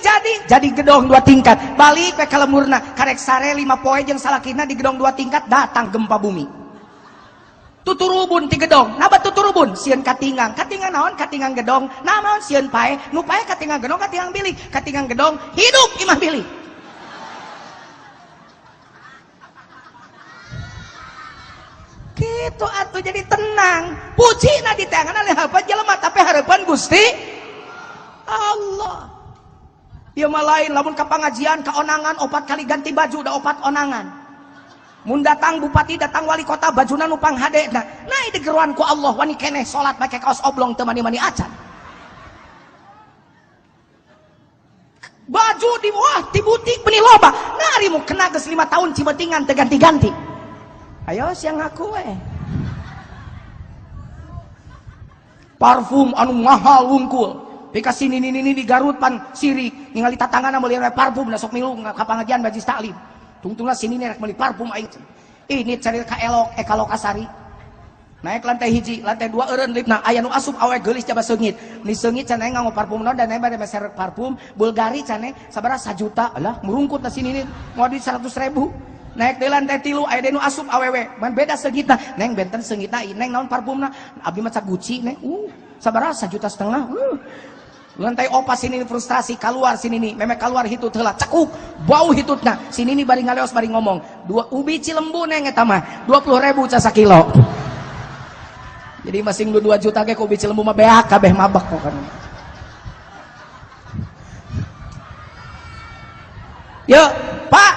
S2: jadi gedong 2 tingkat. Balik we ka lemurna, karek sare 5 poe jeung salakina di gedong 2 tingkat datang gempa bumi. Tuturubun ti gedong. Naba tuturubun? Sieun katingang. Katingang naon? Katingang gedong. Nah naon sieun pae? Nu pae katingang gedong, katingang bilik. Katingang gedong hidup imah bilik. Kitu atuh jadi tenang. Pujina di tangan oleh apa jelema tapi harapan Gusti Allah. Ieu mah lain lamun ka pangajian ka onangan 4 kali ganti baju da 4 onangan. Mun datang bupati, datang wali kota, bajuna nu panghade. Nah, nah digeruan ku Allah wani keneh salat make kaos oblong teu mani-mani acan. Baju di wah di butik benih loba. Nah ari mu kena geus 5 tahun cibetingan teu ganti-ganti. Ayo siang ngaku we. Parfum anu mahal wungkul. Pika sini nini nini di Garut pan sirik ningali tatangana meuli parfum da sok milu ka pangajian majlis taklim. Tungtungna sini nih rek meuli parfum aing. Ini cari ka elok eka Lokasari. Naik lantai 1, lantai 2 eureun lipna aya nu asup awe geulis jaba seungit. Ni seungit cenah nganggo parfum naon dan bade meser parfum Bulgari cenah sabaraha 1 juta. Alah murungkut na sini nih mau di 100.000. Naik deui lantai 3 aya deui nu asup awewe. Man beda seungitna. Neng benten seungitna neng naon parfumna? Abdi mah Gucci neng. Sabaraha 1,5 juta. Lantai opat sini frustrasi keluar sini nih memek keluar hitut heula cekuk bau hitutna sini nih bari ngaleos bari ngomong 2 ubi Cilembu neng eta mah 20.000 ca sakilo. Jadi masing 2 juta ge ku ubi Cilembu mah beak kabeh mabek pokona. Yuk Pak,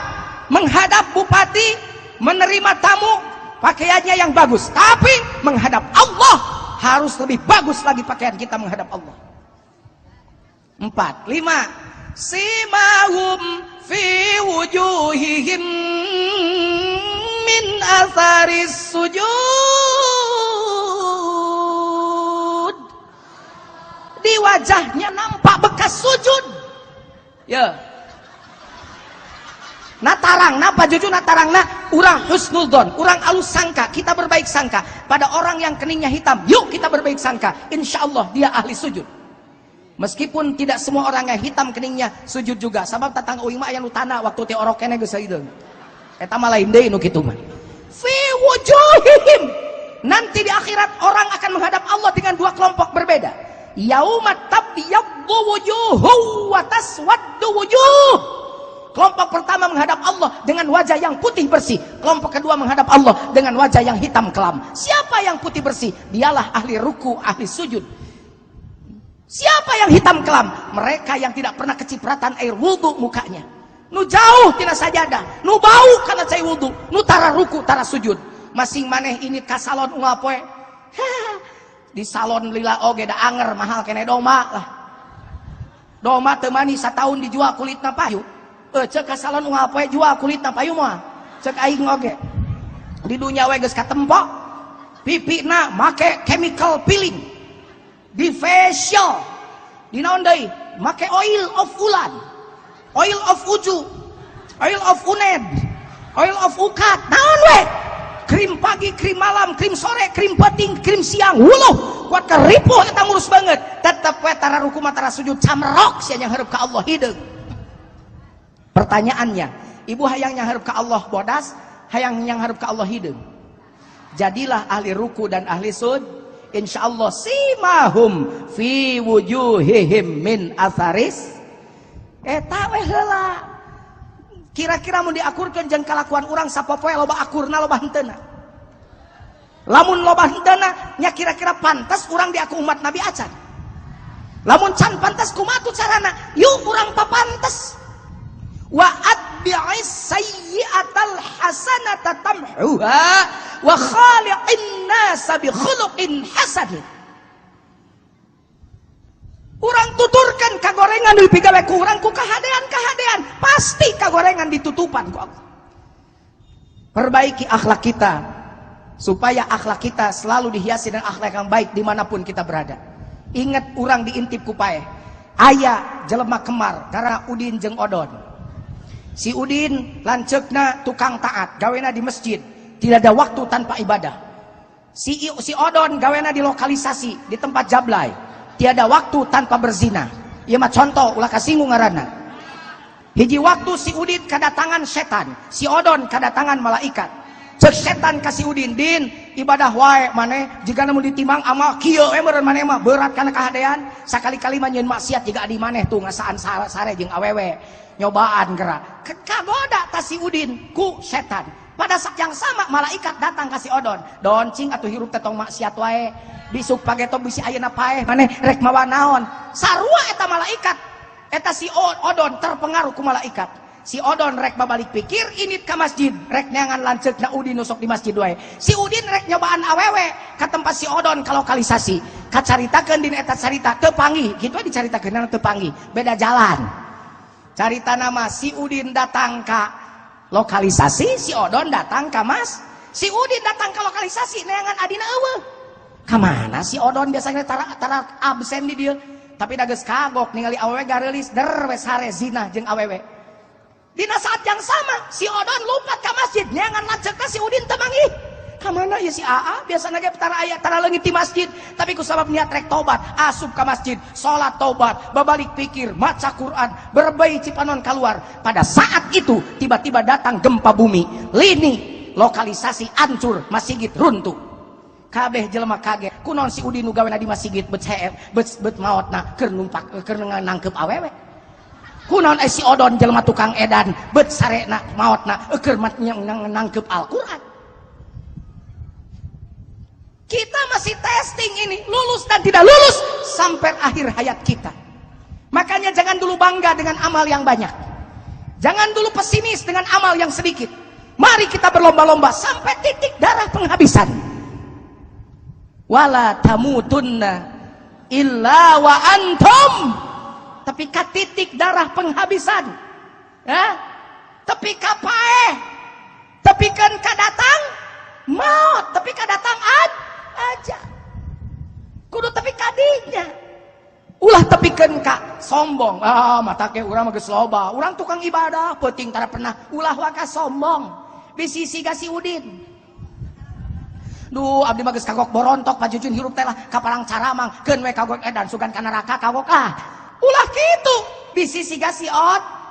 S2: menghadap bupati menerima tamu pakaiannya yang bagus, tapi menghadap Allah harus lebih bagus lagi pakaian kita menghadap Allah. 4, 5 simahum fi wujuhihim min atharis sujud. Di wajahnya nampak bekas sujud. Ya. Nah tarang, napa jujur nah tarang nah urang husnudzon, urang alus sangka, kita berbaik sangka pada orang yang keningnya hitam. Yuk kita berbaik sangka, insya Allah dia ahli sujud. Meskipun tidak semua orang yang hitam keningnya sujud juga. Sabab tatangga uing mah aya nu tanda waktu teh orok keneh geus hideung. Eta mah lain deui nu kitu mah. Fi wujuhihim. Nanti di akhirat orang akan menghadap Allah dengan dua kelompok berbeda. Yauma tabyaddu wujuhu wa taswaddu wujuh. Kelompok pertama menghadap Allah dengan wajah yang putih bersih. Kelompok kedua menghadap Allah dengan wajah yang hitam kelam. Siapa yang putih bersih? Dialah ahli ruku, ahli sujud. Siapa yang hitam kelam? Mereka yang tidak pernah kecipratan air wudhu mukanya. Nu jauh tina sajadah, nu bau karena cai wudhu, nu tara ruku, tara sujud. Masing maneh ini ka salon unggal poe. Di salon lila oge da anger mahal kene doma lah. Doma teu manis satahun dijual kulitna payu. Cek ka salon unggal poe jual kulitna payu moal. Cek aing oge. Di dunya we geus katempo. Pipina make chemical peeling. Di facial, di naon deui? Make oil of ulan, oil of uju, oil of uned, oil of ukat, naon we? Krim pagi, krim malam, krim sore, krim peting, krim siang, wuluh, kuat keripuh eta ngurus banget. Tetep we tara ruku tara sujud camrok sia nyanghareup ka Allah hideung. Pertanyaannya, ibu hayang nyanghareup ka Allah bodas, hayang nyanghareup ka Allah hideung. Jadilah ahli ruku dan ahli sujud. Insyaallah simahum fi wujuhihim min atharis. Eta we heula. Kira-kira mun diakurkeun jeung kalakuan urang sapopoe loba akurna loba henteuna. Lamun loba henteuna nya kira-kira pantas urang diaku umat Nabi acan. Lamun can pantas kumaha tuh carana? Yuk urang papantes. Wa atbi'is sayyi'atal hasanata tamhuha wa khaliqin nasa bi khuluqin hasan. Urang tuturkan kagorengan dipigawe ku urang ku kahadean-kahadean, pasti kagorengan ditutupan ku Allah. Perbaiki akhlak kita supaya akhlak kita selalu dihiasi dengan akhlak yang baik dimanapun kita berada. Ingat urang diintip ku paeh. Aya jelema kemar karena Udin jeung Odon. Si Udin lanceukna tukang taat, gawena di masjid, tidak ada waktu tanpa ibadah. Si Odon gawena di lokalisasi, di tempat jablay, tiada waktu tanpa berzina. Ieu mah contoh ulah kasinggung ngaranna. Hiji waktu si Udin kedatangan setan, si Odon kedatangan malaikat. Cek setan ka si Udin, "Din, ibadah wae maneh jigana mun ditimbang amal kieu we meureun maneh mah berat kana kahadean, sakali-kali mah nyieun maksiat jiga adi maneh tuh ngasaan sare jeung awewe." Nyobaan gerak. Kagoda ta si Udin ku setan. Pada saat yang sama malaikat datang ka si Odon. "Don, cing atuh hirup teh tong maksiat wae. Besuk pageto bisi ayeuna paeh maneh rek mawa naon?" Sarua eta malaikat. Eta si Odon terpengaruh ku malaikat. Si Odon rek babalik pikir init ka masjid, rek neangan lanceukna Udin nusok di masjid wae. Si Udin rek nyobaan awewe ka tempat si Odon ka lokalisasi. Kacaritakeun dina eta carita teu panggih, kitu we dicaritakeun teu panggih, beda jalan. Carita nama si Udin datang ka lokalisasi, si Odon datang ka mas. Si Udin datang ka lokalisasi neangan adina eueuh. Ka mana si Odon biasanya tara absen di dieu. Tapi da geus kagok ningali awewe gareulis der we sare zina jeung awewe. Dina saat yang sama si Odon lompat ka masjid neangan lanceukna si Udin teu manggih. Ka mana ya si AA biasana ge tara aya tara leungit di masjid, tapi ku sabab niat rek tobat asup ka masjid, salat tobat, babalik pikir, maca Quran, berbei cipanon keluar. Pada saat itu tiba-tiba datang gempa bumi, lini lokalisasi hancur, masjid runtuh. Kabeh jelema kaget, kunaon si Udin nu gawena di masjid bet heep, bet maotna keur numpak keur nangkep awewe. Kunaon si Odon jelema tukang edan bet sarena maotna keur nangkep Al-Qur'an. Kita masih testing ini, lulus dan tidak lulus sampai akhir hayat kita. Makanya jangan dulu bangga dengan amal yang banyak. Jangan dulu pesimis dengan amal yang sedikit. Mari kita berlomba-lomba sampai titik darah penghabisan. Wala tamutunna illa wa antum. Tapi ka titik darah penghabisan. Ya? Tapi ka paeh. Tepikeun ka datang maut, tepi ka datang aja. Kudu tepi kadinya. Ulah tepikeun ka sombong. Ah, mata ke urang mah geus loba. Urang tukang ibadah, peuting tara pernah. Ulah waka sombong. Bisi siga si Udin. Duh, abdi mah geus kagok borontok pajujun hirup teh lah kapalang caramang, keun we kagok edan sugan ka neraka kagok ah. Ulah kitu. Bisi siga si ot.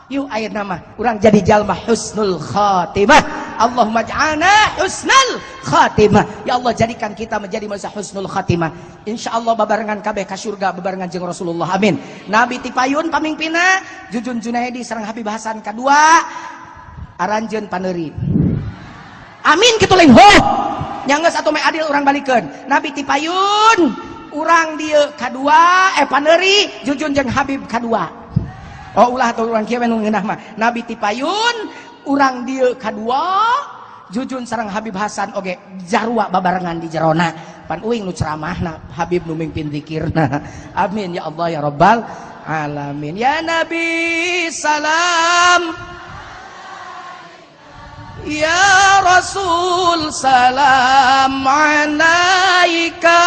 S2: Yuk ayeuna mah urang jadi jalma husnul khatimah. Allahumma ij'alna husnul khatimah. Ya Allah, jadikan kita menjadi manusia husnul khatimah. Insyaallah babarengan kabeh ka surga babarengan jeung Rasulullah. Amin. Nabi tipayun pamingpina Jujun Junaidi sareng Habib Hasan kadua aranjeun paneuri. Amin kitu lain ho. Nya geus atuh meh adil urang balikeun. Nabi tipayun urang dieu kadua paneuri Jujun jeung Habib kadua. Oh ulah atuh urang kieu nu ngeunah mah. Nabi tipayun urang dieu kadua Jujun sareng Habib Hasan oge jarua babarengan di jerona. Pan uing nu ceramahna Habib nu mimpin zikirna. Amin ya Allah ya Rabbal alamin. Ya Nabi salam, ya Rasul salam alaika,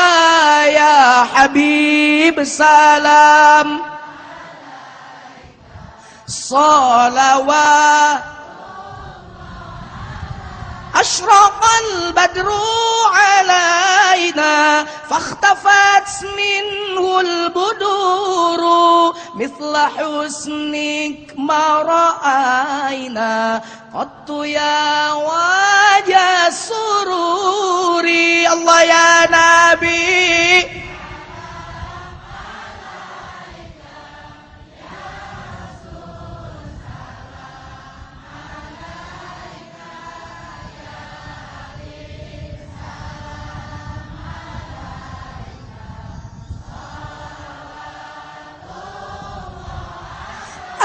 S2: ya Habib salam. Salawat asyraqal badru alaina fakhtafat minhul buduru mithla husnik ma ra'aina qattu ya wajah sururi. Allah ya Nabi.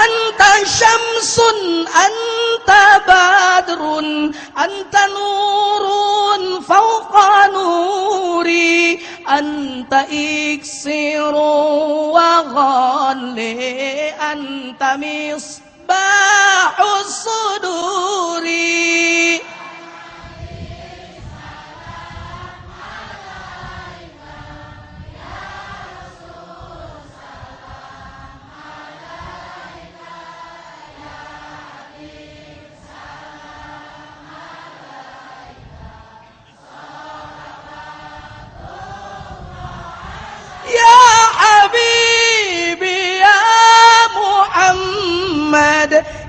S2: Anta syamsun, anta badrun, anta nurun fawqa nuri, anta iksiru wa ghalli, anta misbahus suduri.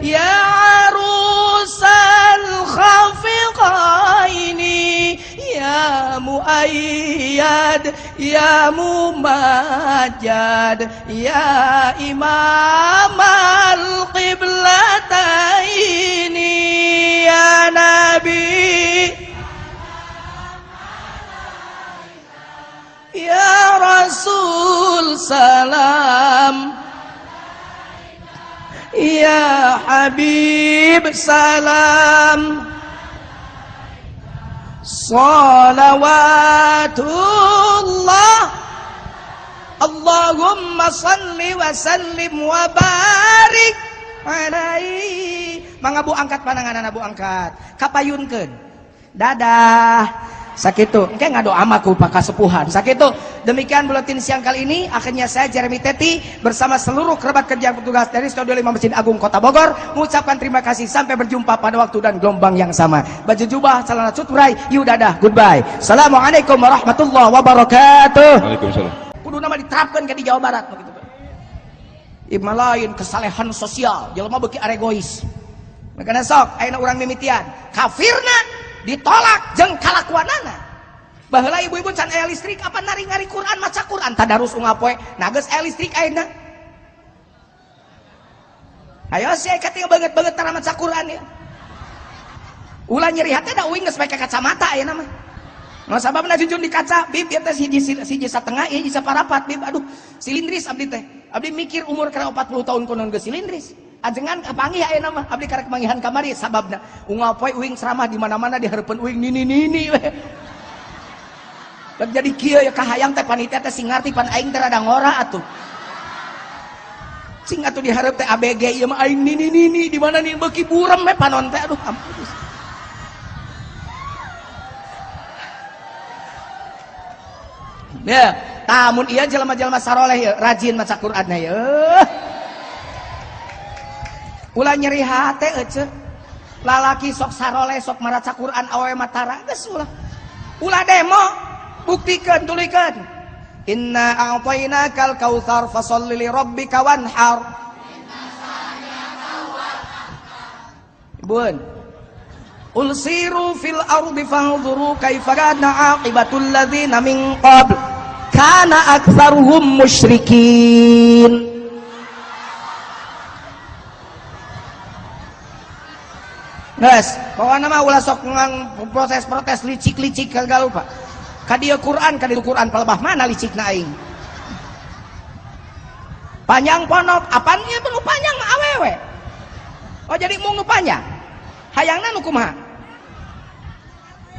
S2: Ya arusal khafiqaini, ya muayyad, ya mumajjad, ya imamal qiblataini, ya nabi, ya rasul salam, ya Habib salam. Salawatullah. Allahumma salli wa sallim wa barik alaihi. Mangga Bu angkat pananganana Bu angkat. Kapayunkeun. Dadah. Sakitu, engke ngadoa mah ku pakasepuhan. Sakitu. Demikian buletin siang kali ini. Akhirnya saya Jeremy Teti bersama seluruh kerabat kerja yang bertugas dari Studio 5 Masjid Agung Kota Bogor mengucapkan terima kasih. Sampai berjumpa pada waktu dan gelombang yang sama. Baju jubah, celana cutbray, yudadah, goodbye. Assalamualaikum warahmatullahi wabarakatuh.
S1: Waalaikumsalam.
S2: Kudu nama diterapkan ke di Jawa Barat begitu. Ima lain kesalehan sosial, jelema beuki aregois. Makanya sok ayeuna urang mimitian, kafirna ditolak jeung kalakuanana. Baheula ibu-ibu can aya listrik apa nari-ngari Quran maca Quran tadarus unggal poe. Nah geus aya listrik ayeuna. Ayo sia katingal banget-banget tara maca Quran ya. Ulah nyeri hate da uing geus make kacamata ayeuna mah. Nah sababna jujun di kaca bib ieu teh siji satengah ieu hiji saparapat bib aduh silindris abdi teh. Abdi mikir umur kana 40 tahun konon geus silindris. Ajengan kapanggih ayeuna mah abdi karek manggihan kamari sababna unggal poe uing ceramah di mana-mana di hareupeun uing nini-nini we. Jadi kieu ya kahayang teh panitia teh sing ngarti pan aing teh rada ngora atuh. Sing atuh dihareup teh ABG ieu mah aing nini-nini di mana nih beuki burem we panon teh aduh ampun. Ya, tamun ieu jelema-jelema saroleh ieu rajin maca Qur'anna ieu. Ulah nyeri hate ece. Lalaki sok saroleh sok maraca Qur'an awewe mah tara geus ulah. Ulah demo, buktikeun tuluykeun. Inna a'tainakal kautsar fasholli li rabbika wanhar. Ibun. Ulsiru fil ardi fanzuru kaifa kana aqibatul ladzina min qabl kana aktsaruhum musyrikin. Geus, pokona mah ulah sok proses-protes licik-licik gagal lupa. Ka dieu Quran, ka dieu Quran palebah mana licikna aing. Panjang ponok, apaan ieu nu panjang mah awewe. Oh jadi mung nu panjang. Hayangna nu kumaha?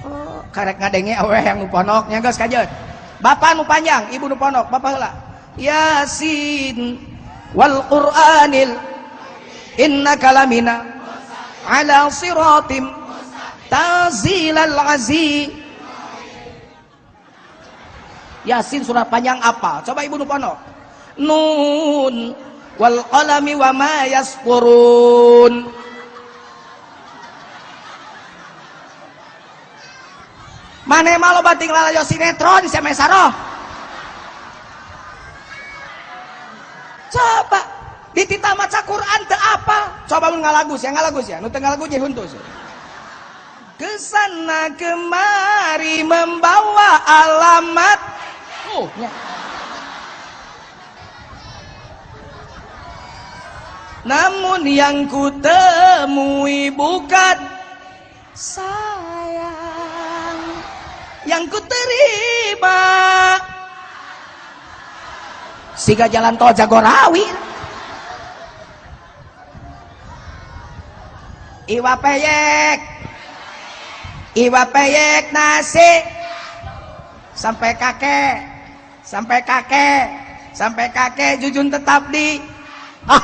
S2: Oh, karek ngadenge awewe yang nu ponok nya geus kajeun. Bapak nu panjang, ibu nu ponok, bapak heula. Yasin wal Qur'anil innaka lamina ala siratim tanzilal aziz. Yasin surah panjang apa? Coba ibu nu ponok. Nun wal qalami wa ma yasqurun. Mane mah loba ting lalajo sinetron sia mesaroh. Coba dititah maca Quran teu apa? Coba mun ngalagu sia, ngalagu sia, nu teu ngalagu jeung huntu sia. Kesana kemari membawa alamat. Oh, nya. Namun yang ku temui bukan sayang, yang ku terima siga jalan tol Jagorawi. Iwa peyek, iwa peyek nasi sampai kakek, sampai kakek, sampai kakek Jujun tetap di. Ah,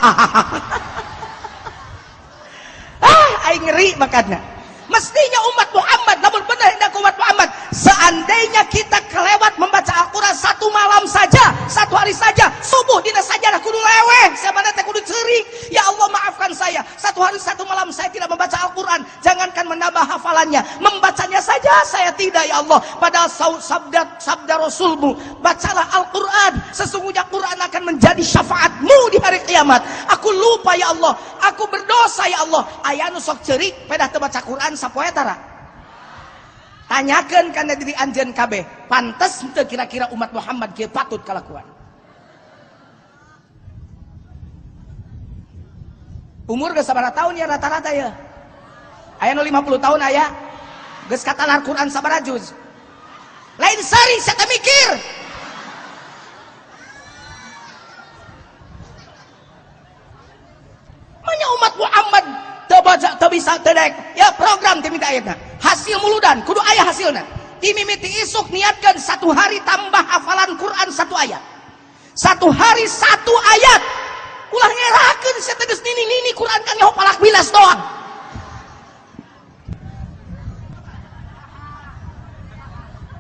S2: aing ngeri makanya. Mestinya umat Muhammad, namun benar hendak umat Muhammad, seandainya kita kelewat membaca Al-Quran satu malam saja, satu hari saja, subuh dina sajadah kudu leweh, siapa teh kudu ceurik. Ya Allah maafkan saya, satu hari satu malam saya tidak membaca Al-Quran, jangankan menambah hafalannya, membacanya saja saya tidak ya Allah. Padahal sabda Rasulmu, bacalah Al-Quran, sesungguhnya Quran akan menjadi syafaatmu di hari kiamat. Aku lupa ya Allah, aku berdosa ya Allah. Aya nu sok ceurik pedah teu baca Quran sapoe tara. Tanyakeun kana diri anjeun kabeh, pantes henteu kira-kira umat Muhammad kieu patut kalakuan? Umur geus sabaraha tahun ya rata-rata ya? Aya nu 50 tahun aya. Geus katalar Quran sabaraha juz? Lain sari sia teh mikir. Manya umat Muhammad teu baca teu bisa teu daek. Ya program teh minta ayatna. Hasil muludan kudu aya hasilna. Ti mimiti isuk niatkeun satu hari tambah hafalan Quran satu ayat. Satu hari satu ayat. Ulah ngerakeun sia teh geus nini-nini Quran kan nyaho palak bilas doang.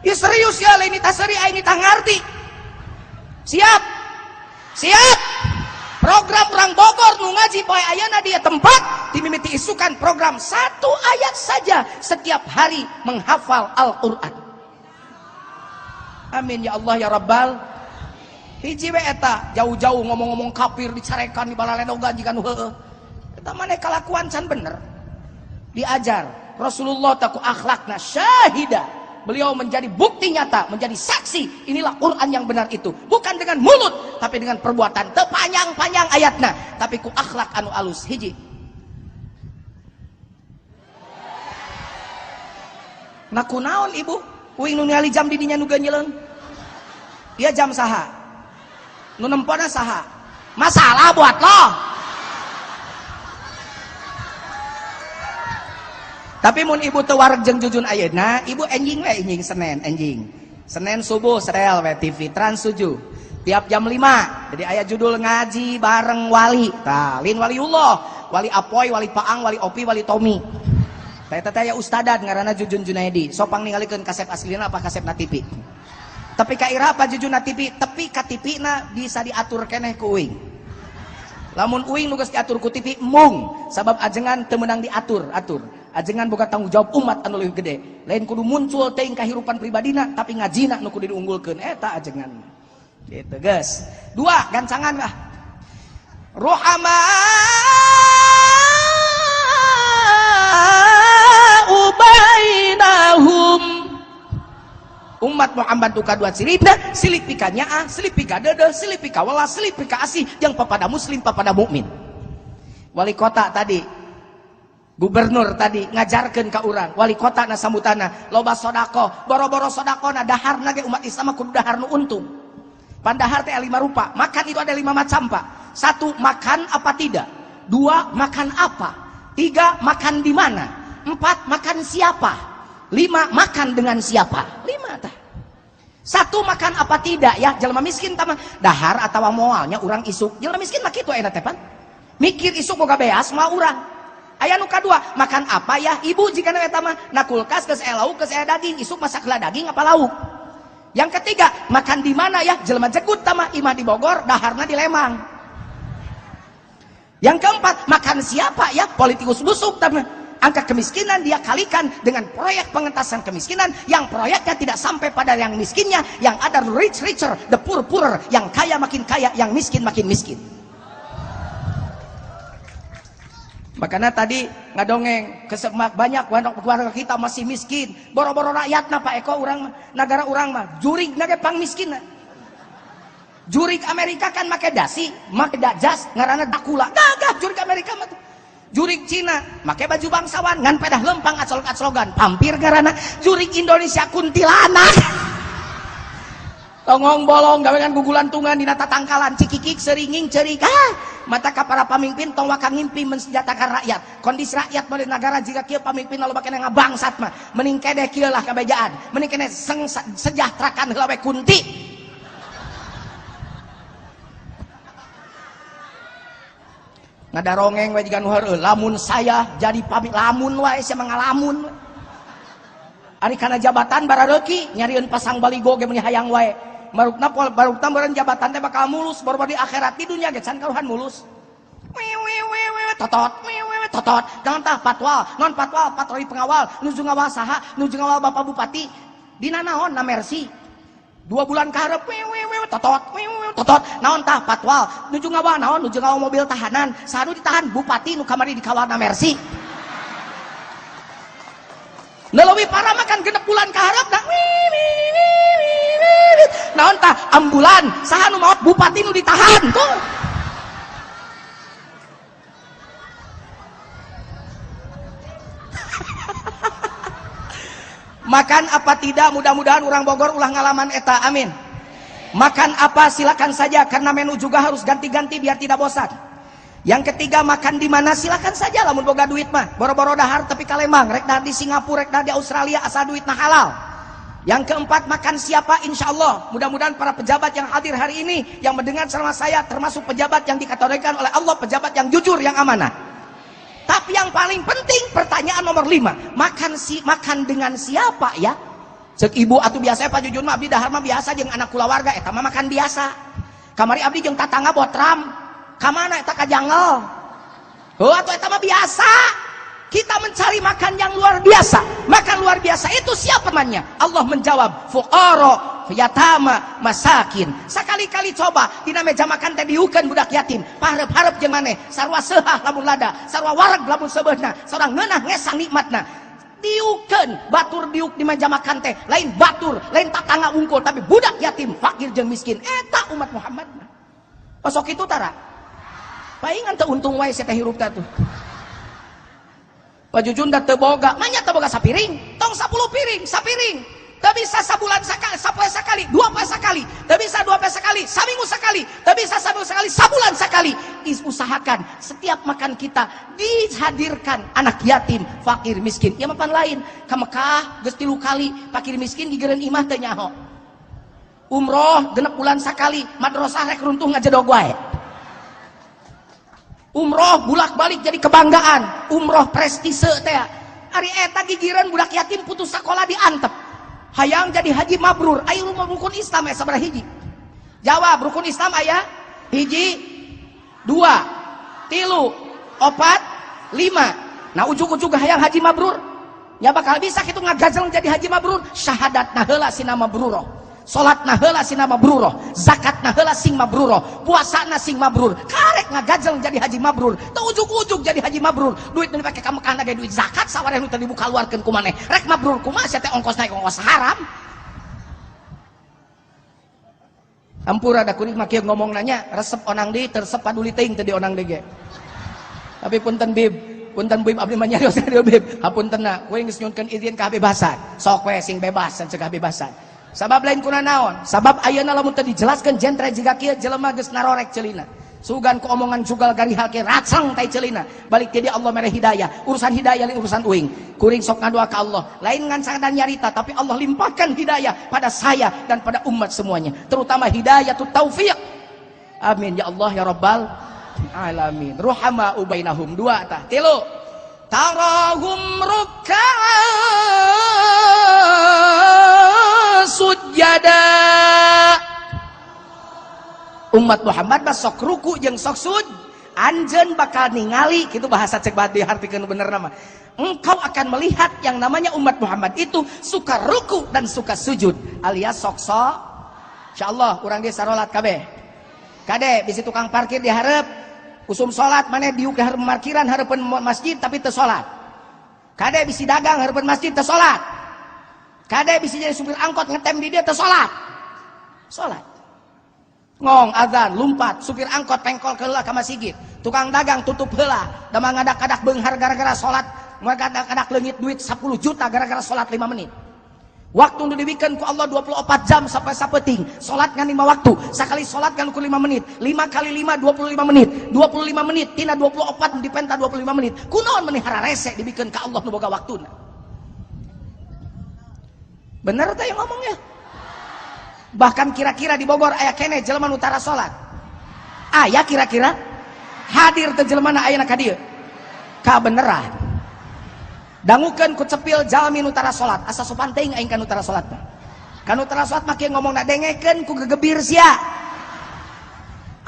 S2: Ya serius ya lain tah seri aing tah ngarti. Siap. Siap. Program orang Bogor nu ngaji poe ayeuna dia tempat dimimiti isukan program satu ayat saja setiap hari menghafal Al-Qur'an. Amin ya Allah ya Rabbal. Hiji we eta jauh-jauh ngomong-ngomong kafir dicarekan di balaledogan jiga nu heueuh. Eta maneh kalakuan can bener. Diajar Rasulullah taku akhlakna syahida. Beliau menjadi bukti nyata, menjadi saksi. Inilah Quran yang benar itu. Bukan dengan mulut, tapi dengan perbuatan. Tepanjang-panjang ayatna, tapi ku akhlak anu alus. Hiji. Nah kunaon ibu? Uing nu ningali jam di dinya nu geunyeuleng. Ieu jam saha? Nu nempona saha? Masalah buat lo. Tapi mun ibu teu wareg jeung Jujun ayeuna, ibu enjing we enjing Senin, enjing. Senin subuh setel we TV Trans 7. Tiap jam 5. Jadi aya judul ngaji bareng wali. Tah, lin waliullah, wali Apoy, wali Paang, wali Opi, wali Tommy. Tah eta teh aya ustadad ngaranna Jujun Junaidi. Sopang ningalikeun kasep aslina apa kasepna TV. Tapi ka ira Pak Jujun na TV, tepi ka TV na bisa diatur keneh ku uing. Lamun uing nu geus diatur ku TV mung, sabab ajengan teu meunang diatur, atur. Ajengan boga tanggung jawab umat anu leuwih gede. Lain kudu muncul teuing kahirupan pribadina, tapi ngajina nu kudu diunggulkeun eta ajengan. Gitu, geus. Dua gancangan lah. Ruhama ubainahum. Umat Muhammad duka dua cirina, silih pika nyaah, silih pika dedeh, silih pika welas, silih pika asih, yang papada muslim, papada mukmin. Wali kota tadi, gubernur tadi ngajarkeun ka urang, wali kota na sambutana, loba sodako, boro-boro sodako na daharna ge umat Islam kudu dahar nu untung. Pandahar teh 5 rupa, makan itu ada 5 macam Pak. 1, makan apa tidak. 2, makan apa. 3, makan di mana. 4, makan siapa. 5, makan dengan siapa. 5 tah. 1, makan apa tidak ya, jelema miskin tah mah dahar atawa moalnya urang isuk. Jelema miskin mah kitu eta teh pan. Mikir isuk boga beas moal urang. Aya nu kadua, makan apa ya? Ibu jika eta mah na kulkas geus aya lauk geus aya daging, isuk masak heula daging apa lauk. Yang ketiga, makan di mana ya? Jelema jegut tah mah imah di Bogor, daharna di Lembang. Yang keempat, makan siapa ya? Politikus busuk tah mah. Angka kemiskinan dia kalikan dengan proyek pengentasan kemiskinan yang proyeknya tidak sampai pada yang miskinnya, yang ada rich richer, the poor poorer, yang kaya makin kaya, yang miskin makin miskin. Makanya tadi ngadongeng banyak warga kita masih miskin, boro-boro rakyatna Pak Eko urang mah, negara urang mah jurig nage pang miskinna. Jurig Amerika kan make dasi, make jas ngaranna Dracula. Gagah jurig Amerika mah tuh. Jurig Cina make baju bangsawan ngan pedah lempang acolok-acologan, pampir ngaranna. Jurig Indonesia kuntilanak. Tongong bolong gawe ngan gugulantungan dina tatangkalan cikikik seringing cerik. Ah, mata ka para pamimpin tong waka ngimpi mensejahterakan rakyat. Kondisi rakyat model negara jika kieu pamimpin loba keneh ngabangsat mah, mending kedeh kieu lah kabejaan, mending keneh sejahterakan heula we kunti. Ngadarongeng we jiga nu heureul, lamun saya jadi pamit lamun wae sia mah ngalamun. Ari kana jabatan barareuki nyarieun pasang baligo ge meuni hayang wae. Marukna pol barukna meureun jabatan teh bakal mulus, baru di akhirat di dunia ge can kaluhan mulus. Wewewewe totot, wewewe totot. Jangan tah patwal, non patwal, patroli pengawal, nuju ngawal saha, nuju ngawal bapak bupati. Dina naon na Mercy. 2 bulan kaharep, wewewewe totot, wewewe totot. Naon tah patwal, nuju ngawal naon, nuju ngawal mobil tahanan. Saha nu ditahan bupati nu kamari dikawal na Mercy. Leuwih parah mah kan 6 bulan kaharep dah. Naon tah ambulan, saha nu maot bupati nu ditahan tuh. Makan apa tidak, mudah-mudahan orang Bogor ulah ngalaman eta, amin. Makan apa silakan saja, karena menu juga harus ganti-ganti biar tidak bosan. Yang ketiga, makan di mana silakan saja, lamun boga duit mah. Boro-boro dahar tapi Kalembang, rek dahar di Singapura, rek dahar di Australia, asal duit mah halal. Yang keempat, makan siapa insya Allah. Mudah-mudahan para pejabat yang hadir hari ini, yang mendengar ceramah saya, termasuk pejabat yang dikategorikan oleh Allah, pejabat yang jujur, yang amanah. Tapi yang paling penting pertanyaan nomor 5, makan dengan siapa ya? Cek ibu atuh biasa Pak Jujun mah abdi dahar mah biasa jeung anak kulawarga eta mah makan biasa. Kamari abdi jeung tatangga botram. Ka mana eta ka jangel? Heuh atuh eta mah biasa. Kita mencari makan yang luar biasa. Makan luar biasa itu siapa temannya? Allah menjawab, fuqara, yatama, masakin. Sekali-kali coba dina meja makan teh diukeun budak yatim. Pahareup-hareup jeung maneh, sarua seuhah lamun lada, sarua wareg lamun seubeuhna, sarua ngeunah ngesang nikmatna. Diukeun, batur diuk di meja makan teh, lain batur, lain tatangga unggul, tapi budak yatim, fakir jeung miskin. Eta umat Muhammad. Pasok itu tara. Paingan teu untung wae sia teh hirup teh tuh. Pak Jujun dah teu boga, manya teu boga sapiring, tong 10 piring, sapiring. Teu bisa sabulan sakali, sapoe sakali, 2 poe sakali, teu bisa 2 poe sakali, saminggu sakali, teu bisa saminggu sakali, sabulan sakali. Usahakan setiap makan kita dihadirkan anak yatim, fakir, miskin. Ya mapan lain, ka Mekah geus 3 kali, fakir miskin gigireun imah teu nyaho. Umroh 6 bulan sakali, madrasah rek runtuh ngajedog wae. Umroh bulak-balik jadi kebanggaan, umroh prestise teh. Ari eta gigireun budak yatim putus sakola diantep. Hayang jadi haji mabrur, ayo rukun Islam aya sabaraha hiji? Jawab, rukun Islam aya hiji, dua, tilu, opat, lima. Nah ujug-ujug hayang haji mabrur, ya bakal bisa kitu ngagajeleng jadi haji mabrur. Syahadat na heula sina mabruroh, salat na heula sina mabruroh, zakat na heula sing mabruroh, puasa na sing mabrur. Karek ngagajeleng jadi haji mabrur, teu ujug-ujug jadi haji mabrur. Duit nu dipake ka Mekah ge duit zakat sawareh nu teu dibuka luarkeun ku maneh. Rek mabrur kumaha sia teh ongkos naik ongkos haram. Ampura da kuring mah kieu ngomong nanya, resep onang deui teu resep paduli teuing teu di onang deui ge. Tapi punten bib, punten bib abdi mah nyarios ka bib. Hapuntenna, kuring geus nyuhunkeun izin ka kebebasan. Sok we sing bebas cek kebebasan. Sabab lain kuna naon? Sabab ayeuna lamun teu dijelaskeun jentre jiga kieu jelema geus narorek ceulina. Sugan ku omongan jugal garihal kieu racang tai ceulina. Balik ti Allah mere hidayah. Urusan hidayah lain urusan uing. Kuring sok ngadoa ka Allah, lain ngan sadar nyarita tapi Allah limpahkan hidayah pada saya dan pada umat semuanya, terutama hidayatut taufiq. Amin ya Allah ya Rabbal alamin. Ruhama ubainahum dua tah. Tilu. Tarahum ruk'an sujada. Umat Muhammad mah sok ruku jeung sok sujud. Anjeun bakal ningali, kitu bahasa cek bae diartikeun bener nama. Engkau akan melihat yang namanya umat Muhammad itu suka ruku dan suka sujud, alias sok sok. Insyaallah urang dieu sarolat kabeh. Kade bisi tukang parkir dihareup, usum salat maneh diuk di hareup parkiran hareupeun masjid tapi teu salat. Kade bisi dagang hareupeun masjid teu salat. Kade bisi jadi supir angkot ngetem di dia teu salat. Salat. Ngong azan lumpat, supir angkot pengkol heula ka masjid, tukang dagang tutup heula, da mah ngadak-ngadak beunghar gara-gara salat, ngadak-ngadak leungit duit 10 juta gara-gara salat 5 menit. Waktu nu dibikeun ku Allah 24 jam sampai sapeting, salat ngan 5 waktu, sakali salat ngan ukur 5 menit, 5 kali 5 25 menit, 25 menit tina 24 dipenta 25 menit. Kunaon meni hararese dibikeun ka Allah nu boga waktuna. Bener teh yang ngomongnya? Bahkan kira-kira di Bogor aya kene jelema nu tara salat. Aya kira-kira hadir teh jelema na ayeuna ka dieu. Kabeneran. Dangukeun ku cepil jalmi nu tara salat, asa sopan teuing aing ka nu tara salat mah. Ka nu tara salat mah kieu ngomongna dengekeun ku gegebir sia.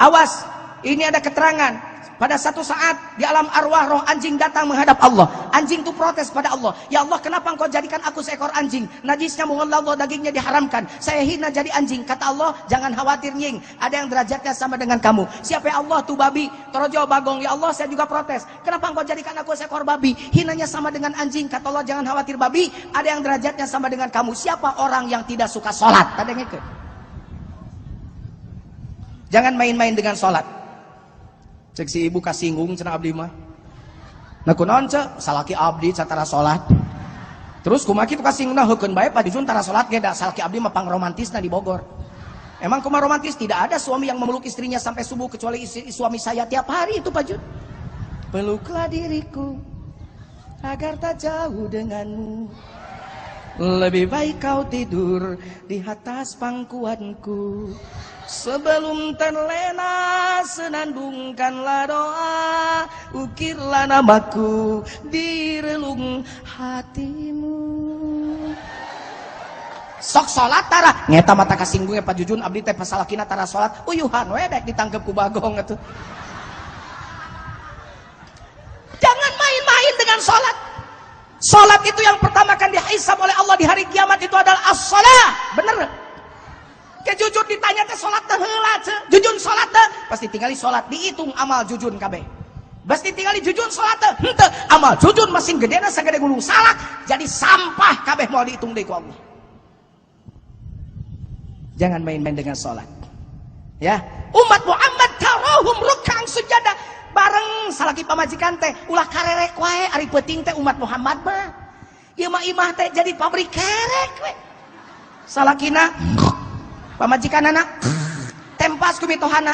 S2: Awas, ini ada keterangan. Pada satu saat di alam arwah roh anjing datang menghadap Allah. Anjing itu protes pada Allah. Ya Allah, kenapa engkau jadikan aku seekor anjing? Najisnya mughalladhah, dagingnya diharamkan. Saya hina jadi anjing. Kata Allah, jangan khawatir nying. Ada yang derajatnya sama dengan kamu. Siapa ya Allah tuh babi? Torojo bagong. Ya Allah, saya juga protes. Kenapa engkau jadikan aku seekor babi? Hinanya sama dengan anjing. Kata Allah, jangan khawatir babi. Ada yang derajatnya sama dengan kamu. Siapa orang yang tidak suka sholat? Tadi yang ikut. Jangan main-main dengan sholat. Cek si ibu kasinggung cenah abdi mah. Nah kunaon cek salaki abdi satara salat. Terus kumaha kitu kasinggungna heukeun bae Pak Jujun tara salat ge da salaki abdi mah pangromantisna di Bogor. Emang kumaha romantis? Tidak ada suami yang memeluk istrinya sampai subuh kecuali istri, suami saya tiap hari itu Pak Jun. Peluklah diriku agar tak jauh denganmu. Lebih baik kau tidur di atas pangkuanku. Sebelum terlena senandungkanlah doa, ukirlah namaku di relung hatimu. Sok salat tara ngeta mata kasinggungnya Pak Jujun abdi teh pasalakina tara salat uyuhan we dek ditangkep ku bagong atuh. Jangan main-main dengan salat. Salat itu yang pertama akan dihisab oleh Allah di hari kiamat itu adalah as-salah. Bener? Ke Jujun ditanya teh salat teh heula ceu. Jujun salat teh pasti tingali salat dihitung amal Jujun kabeh. Pasti tingali Jujun salat teh henteu amal Jujun masing gedena sagede gunung salak jadi sampah kabeh moal dihitung deui ku Allah. Jangan main-main dengan salat. Ya, umat Muhammad tarahum ruk'an sujada bareng salaki pamajikan teh ulah karerek wae ari peuting teh umat Muhammad mah. Ieu mah imah teh jadi pabrik kerek we. Salakina pamajikan anak tempas ku mitohana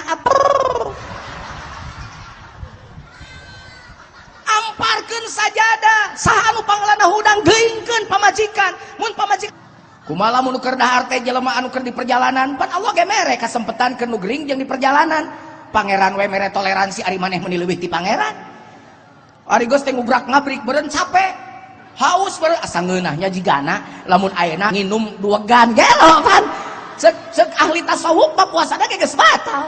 S2: amparkeun sajadah saha anu panglana hudang geuingkeun pamajikan mun pamajikan kumaha lamun keur dahar teh jelema anu keur di perjalanan pan Allah ge mere kasempetan keur nu gering jeung di perjalanan pangeran we mere toleransi ari maneh meuni leuwih ti pangeran ari geus teh ngubrak-ngabrik beureun capek. Haus baru asa ngeunahnya jigana lamun ayeuna nginum 2 gan gelo pan. Cek ahli tasawuf mah puasana ge geus batal.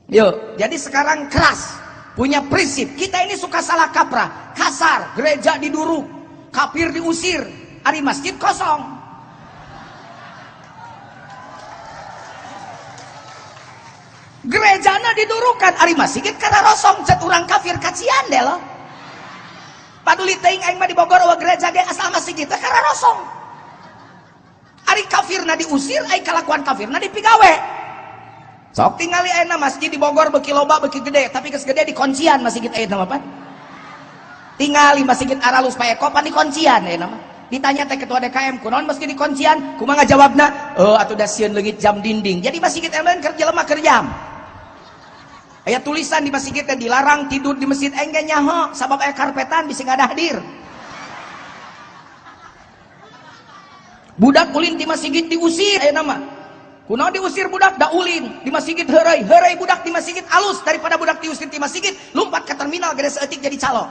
S2: Yuk, jadi sekarang keras, punya prinsip. Kita ini suka salah kaprah, kasar, gereja diduruk, kafir diusir, ari masjid kosong. Gerejana didurukan, ari masjid karena rosong, cet urang kafir kacian deh loh. Paduli teuing aing mah di Bogor eueuh gereja ge asal masjid teh karena rosong. Ari kafirna diusir, ai kalakuan kafirna dipigawe. Sok tingali ayeuna masjid di Bogor beuki loba beuki gede, tapi geus gede dikuncian masjid ayeuna mah pan. Tingali masjid Aralus Pak Eko pan dikuncian ayeuna mah. Ditanya teh ketua DKM, kunaon masjid dikuncian? Kumaha ngajawabna? Oh, atuh da sieun leungit jam dinding. Jadi masjid ayeuna keur jelema keur jam. Aya tulisan di masjid teh dilarang tidur di masjid aing ge nyaho sabab aya karpetan bisi ngadahadir. Budak ulin di masjid diusir ayeuna mah. Kunaon diusir budak? Da ulin di masjid heureuy, heureuy budak di masjid alus daripada budak diusir di masjid lompat ke terminal gede saeutik jadi calo.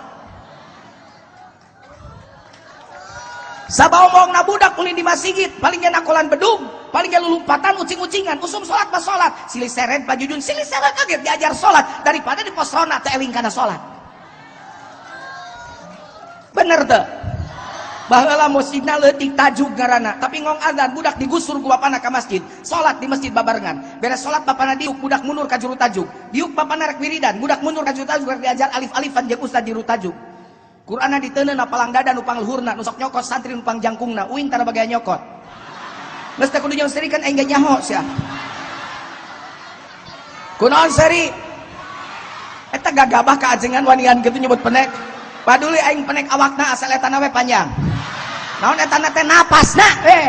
S2: Sabaomongna budak ulin di masjid paling ge nakolan bedug, paling ge lulumpatan ucing-ucingan, usum salat mah salat, silih seret pajujun silih seret kaget diajar salat daripada di pos ronda teh eling kana salat. Bener teu? Baheula masjidna leutik tajuk ngaranna, tapi ngong azan budak digusur ku bapana ka masjid, salat di masjid babarengan. Beres salat bapana diuk, budak mundur ka juru tajuk. Diuk bapana rek wiridan, budak mundur ka juru tajuk rek diajar alif-alifan jeung ustad juru tajuk. Qur'anna diteuneu palang dada nu pangluhurna, nu sok nyokot santri nu pangjangkungna, uing tara bagaya nyokot. Geus teh kudu jeung seri kan aing ge nyaho sia. Kunaon seri? Eta gagabah ka ajengan wanian kitu nyebut penek. Paduli aing penek awakna asal etana we panjang. Naon etana teh napasna we.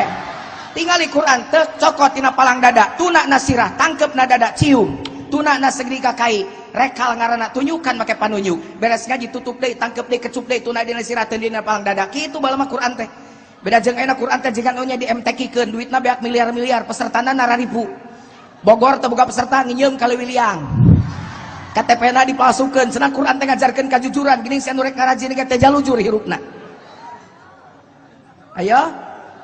S2: Tingali Quran teu cokot tina palang dada, tuna nasirah, tangkep na dada cium. Tuna na segeri ka kai, rekal ngaranna tunjukkan make panunjuk. Beres ngaji tutup deui, tangkep deui, kecup deui tuna dina sirah teu dina palang dada. Kitu baheula mah Quran teh. Beda jeung ayeuna Quran teh jiga nya di MTQ-keun, duitna beak miliar-miliar, pesertana nararibu. Bogor teu boga peserta nginyeum ka Leuwiliang. KTP-na dipalsukeun, cenah Quran teh ngajarkeun kajujuran, geuning sia nu rek ngarajin ge teh jalujur hirupna. Ayo,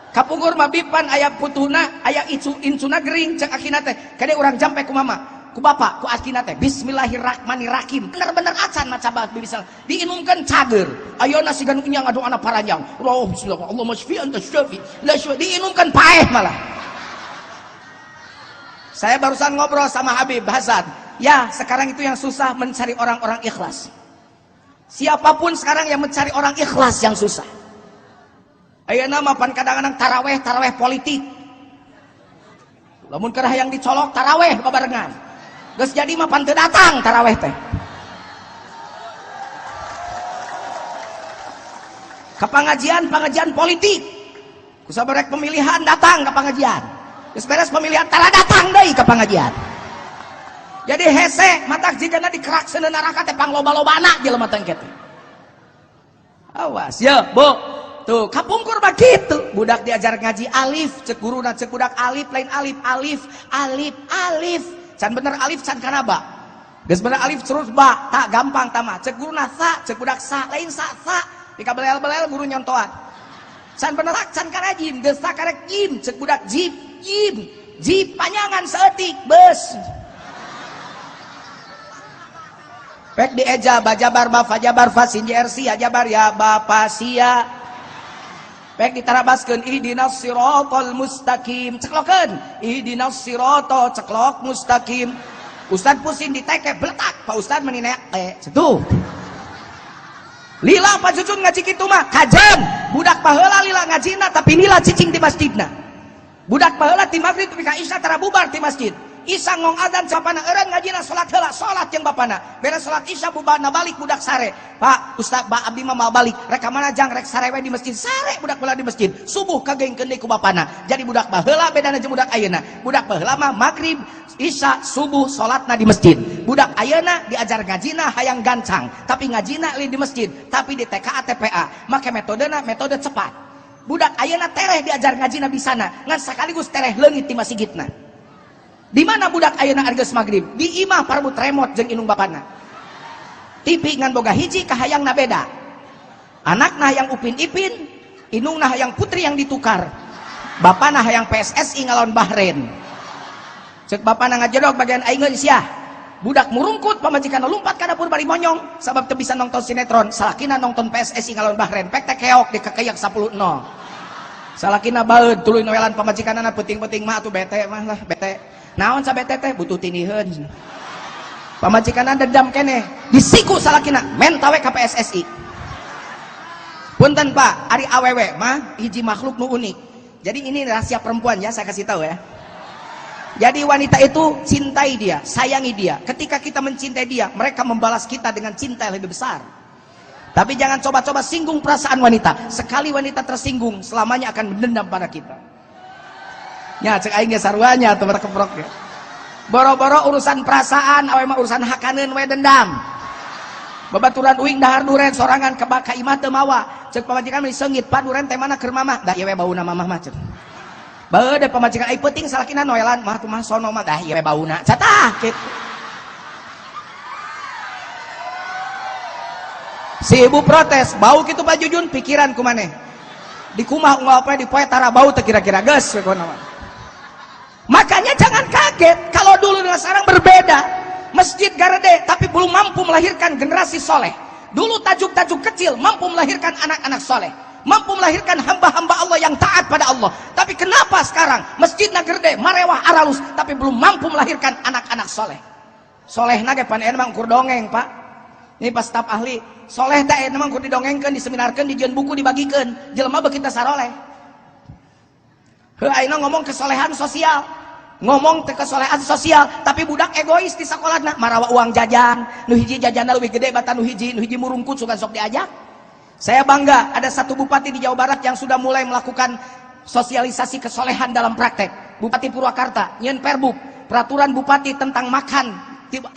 S2: kapungkur mah bipan aya putuhna, aya incuna gering cek akina teh. Kade urang jampe ku mama, ku bapak, ku akina teh. Bismillahirrahmanirrahim. Bener-bener acan maca bismillah. Diinumkeun cager. Ayeuna sigan unyang adoana paranjang. Oh, bismillah. Allahumma syfi anta syafi. La syfi. Diinumkeun paeh malah. Saya barusan ngobrol sama Habib Hasan. Ya, sekarang itu yang susah mencari orang-orang ikhlas. Siapapun sekarang yang mencari orang ikhlas yang susah. Ayeuna mah pan kadang-kadang taraweh, taraweh politik. Lamun keur hayang dicolok taraweh babarengan. Geus jadi mah pan teu datang taraweh teh. Ka pengajian, pengajian politik. Ku sabarek pemilihan datang ke pengajian. Geus beres pemilihan tara datang deui ke pengajian. Jadi hese matak jigana dikerak seuneu neraka teh pangloba-lobana jelema teh engke teh. Awas ya, Bu. Tuh, kapungkur mah kitu. Budak diajar ngaji alif, cek guruna cek budak alif lain alif, alif, alif, alif. Can bener alif can kana ba. Geus bener alif terus ba, tak gampang tama. Cek guruna sa, cek budak sa, lain sa, sa. Dikabelel-belel guru nyontoan. Can bener can kana jim, geus sa karek jim, cek budak jip, jim. Jip panjangan saeutik, beus. Pek dieja bajabar ba fajabar fa sin jer si ajabar ya bapa sia. Pek ditarabaskeun ihdinas siratal mustaqim, ceklokeun ihdinas sirata ceklok mustaqim. Ustad pusing diteke bletak, Pak Ustad meni nek cetuh. Lila Pak Cucun ngaji kitu mah kajen, budak baheula lila ngajina tapi lila cicing di masjidna. Budak baheula ti magrib tepi ka isya tara bubar ti masjid. Isya ngong adzan sapana eureun ngajina salat heula, salat jeung bapana. Beres salat isya bubana balik budak sare. Pak Ustaz, Pak abdi mah mau balik. Rek ka mana jang rek sare we di masjid. Sare budak baheula di masjid. Subuh kagengkeun deui ku bapana. Jadi budak baheula bedana jeung budak ayeuna. Budak baheula mah magrib, isya, subuh salatna di masjid. Budak ayeuna diajar ngajina hayang gancang, tapi ngajina lain di masjid, tapi di TKA TPA. Make metodena metode cepat. Budak ayeuna tereh diajar ngajina bisana, ngan sekaligus tereh leungit di masjidna. Di mana budak ayeuna argeus magrib? Di imah parebut remote jeung indung bapana. TV ngan boga hiji kahayangna beda. Anakna hayang Upin Ipin, indungna hayang putri yang ditukar. Bapana hayang PSSI ngalawan Bahrain. Cek bapana ngajedog bagian aingeun sia. Budak murungkut pamajikan lompat ka dapur bari monyong sabab teu bisa nonton sinetron, salakina nonton PSSI ngalawan Bahrain, pek teh keok dikekeyak 10-0. Salakina baeud tuluy noelan pamajikanana peuting-peuting mah atuh bete mah lah bete. Naon sabete teh butuh tiniheun. Pamajikanana dendam keneh, disiku salakina menta we ka PSSI. Punten Pak, ari awewe mah hiji makhluk nu unik. Jadi ini rahasia perempuan ya, saya kasih tahu ya. Jadi wanita itu cintai dia, sayangi dia. Ketika kita mencintai dia, mereka membalas kita dengan cinta yang lebih besar. Tapi jangan coba-coba singgung perasaan wanita. Sekali wanita tersinggung, selamanya akan mendendam pada kita. Ya, cek aing ge sarua nya atuh keprok ya. Boro-boro urusan perasaan, awe mah urusan hakaneun we dendam. Babaturan uing dahar duren sorangan ka imah teu mawa. Cek pamajikan mah seungit, "Pak, duren teh mana keur mamah?" Dah ieu we bauna mamah mah cek. Bae deh pamajikan ai peuting salakina noelan mah tuh mah sono mah dah ieu we bauna. Catah kitu. Si ibu protes, bau kitu Pak Jujun pikiran ku maneh. Di kumah unggal poe di poe tara bau teh kira-kira geus we mah. Makanya jangan kaget kalau dulu dengan sekarang berbeda. Masjid garede tapi belum mampu melahirkan generasi soleh. Dulu tajuk-tajuk kecil mampu melahirkan anak-anak soleh, mampu melahirkan hamba-hamba Allah yang taat pada Allah. Tapi kenapa sekarang masjid gede, marewah aralus, tapi belum mampu melahirkan anak-anak soleh? Soleh nage pan emang kur dongeng Pak. Ini pas staf ahli, soleh teh emang kur didongengkeun, diseminarkeun, dijieun buku dibagikeun, jelema beuki teh saroleh. Heuh ayeuna ngomong kesolehan sosial. Ngomong teh kesolehan sosial, tapi budak egois di sekolahna, marawa uang jajan, nu hiji jajanna leuwih gede batan nu hiji murungkut sugan sok diajak. Saya bangga ada satu bupati di Jawa Barat yang sudah mulai melakukan sosialisasi kesolehan dalam praktek. Bupati Purwakarta, nyeun perbub, peraturan bupati tentang makan,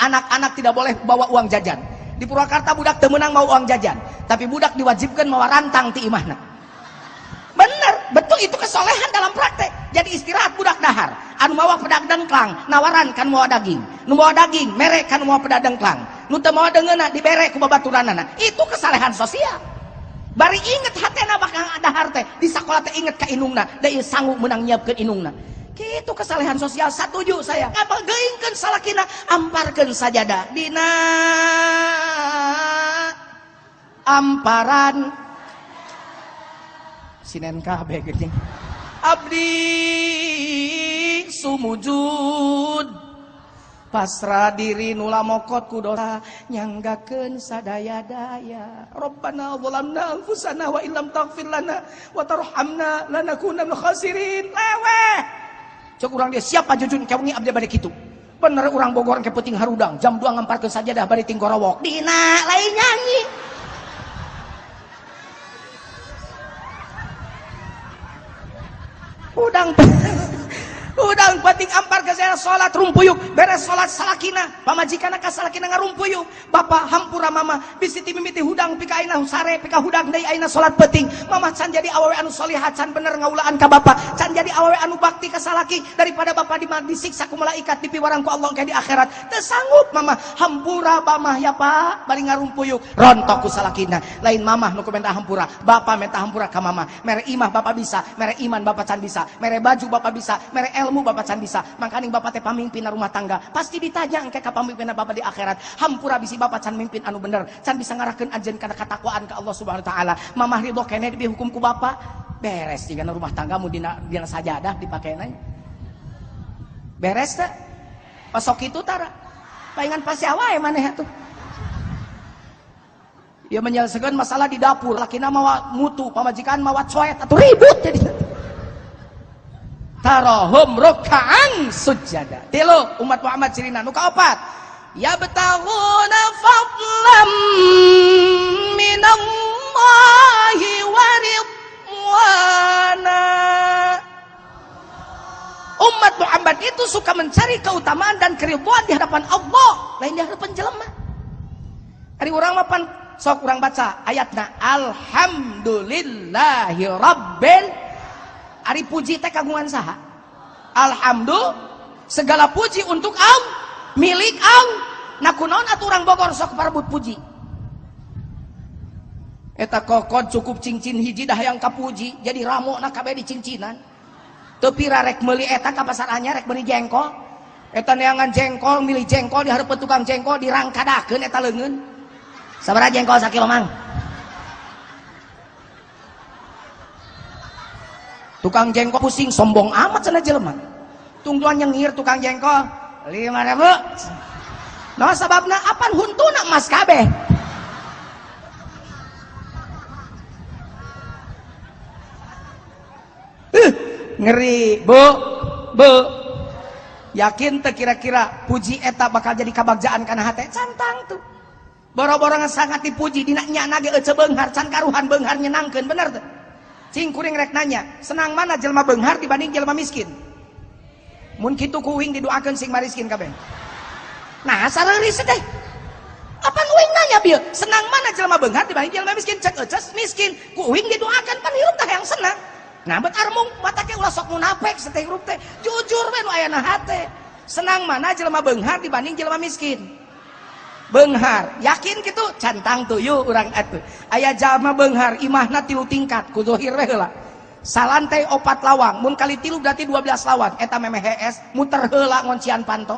S2: anak-anak tidak boleh bawa uang jajan. Di Purwakarta budak teu meunang mau uang jajan, tapi budak diwajibkan mawa rantang ti imahna. Bener, betul itu kesolehan dalam praktek. Jadi istirahat budak dahar, anu mawa pedak dengklang, nawaran kan mawa daging, nu mawa daging mere kan mawa pedak dengklang, nu teu mawa deungeunna dibere ku babaturanana. Itu kesalehan sosial. Bari inget hatena bakal dahar teh di sakola teh inget ka indungna, da ieu sanggup meunang nyiapkeun indungna. Kitu kesalehan sosial, satuju saya. Apa geuingkeun salakina amparkeun sajadah dina amparan sinen kabeh geuning. Abdi sumujud pasrah diri nula mokot ku dosa nyanggakeun sadaya-daya. Rabbana zalamna anfusana wa illam taghfir lana wa tarhamna lanakunanna minal khasirin. Leweh cek urang dia siapa Jujun kewengi abdi bade kitu. Bener urang Bogor ke peuting harudang jam 2 ngamparkeun sajadah bari tinggorowok dina lain nyanyi. Udang udang penting ampar ke saya salat rumpuyuk beres salat salakina pamajikanna ka salakina ngarumpuyuk bapak hampura mama bisi ti mimiti hudang pika ayeuna sare pika hudang deui ayeuna salat penting mama can jadi awewe anu solihah can bener ngaulaan ka bapak can jadi awewe anu bakti ka salaki daripada bapak disiksa ku malaikat dipiwarang ku Allah ke di akhirat teu sanggup mama hampura mamah ya pak bari ngarumpuyuk rontok ku salakina lain mamah nu minta hampura bapak minta hampura ka mama mere imah bapak bisa mere iman bapak can bisa mere baju bapak bisa mere ilmu bapak can bisa mangkaning bapak teh pamimpin rumah tangga pasti ditanya engke ka pamimpin bapak di akhirat hampura bisi bapak can mimpin anu bener can bisa ngarahkeun anjeun kana katakwaan ka Allah Subhanahu wa taala mamah ridho keneh dihukum ku bapak beres jigana rumah tanggamu dina dina sajadah dipakena beres teh pasok kitu tara palingan pasti awae maneh atuh. Ia menyelesaikan masalah di dapur lakina mawa mutu pamajikan mawa coet atau ribut jadi tarohum ruka'an sujada. Tilu umat Muhammad cirina nu kaopat yabtaghuna fadlan minallahi wa ridwana. Umat Muhammad itu suka mencari keutamaan dan keridhaan di hadapan Allah, lain di hadapan jelema. Ari urang mah pan sok urang baca ayatna alhamdulillahi rabbil. Ari puji teh kagungan saha? Alhamdulillah, segala puji untuk Allah, milik Allah. Nah kunaon atuh urang Bogor sok parebut puji? Eta kokod cukup cincin hiji dah yang kapuji, jadi ramona kabeh di cincinan. Teu pira rek meuli eta ka pasar anyar rek meuli jengkol. Eta neangan jengkol, milih jengkol di hareupeun tukang jengkol dirangkadakeun eta leungeun. Sabaraha jengkol sakilo mang? Tukang jengkol pusing, sombong amat cenah jelema. Tungguan nyengir tukang jengkol 5.000. Nah sababna apan huntuna emas kabeh. Ngeri, Bu. Bu. Yakin teu kira-kira puji eta bakal jadi kabagjaan kana hate? Cantang tuh. Boro-borongan sangat dipuji dina nyana ge ece beunghar can karuhan beunghar nyenangkeun, bener teu? Cing kuring rek nanya, senang mana jelema beunghar dibanding jelema miskin? Mun kitu ku uing didoakeun sing mariskin kabeh. Nah, sareuris teh. Apan uing nanya bieu, senang mana jelema beunghar dibanding jelema miskin? Cek ece miskin, ku uing didoakeun pan hirup teh yang senang. Nah, bet armung mata ke ulah sok munafik seteh hirup teh. Jujur we nu aya na hate. Senang mana jelema beunghar dibanding jelema miskin? Beunghar, yakin kitu cantang tuh urang atuh. Aya jalma beunghar imahna 3 tingkat, ku zahir we heula. Salantai 4 lawang, mun kali 3 berarti 12 lawang. Eta memeh hees, muter heula ngoncian panto.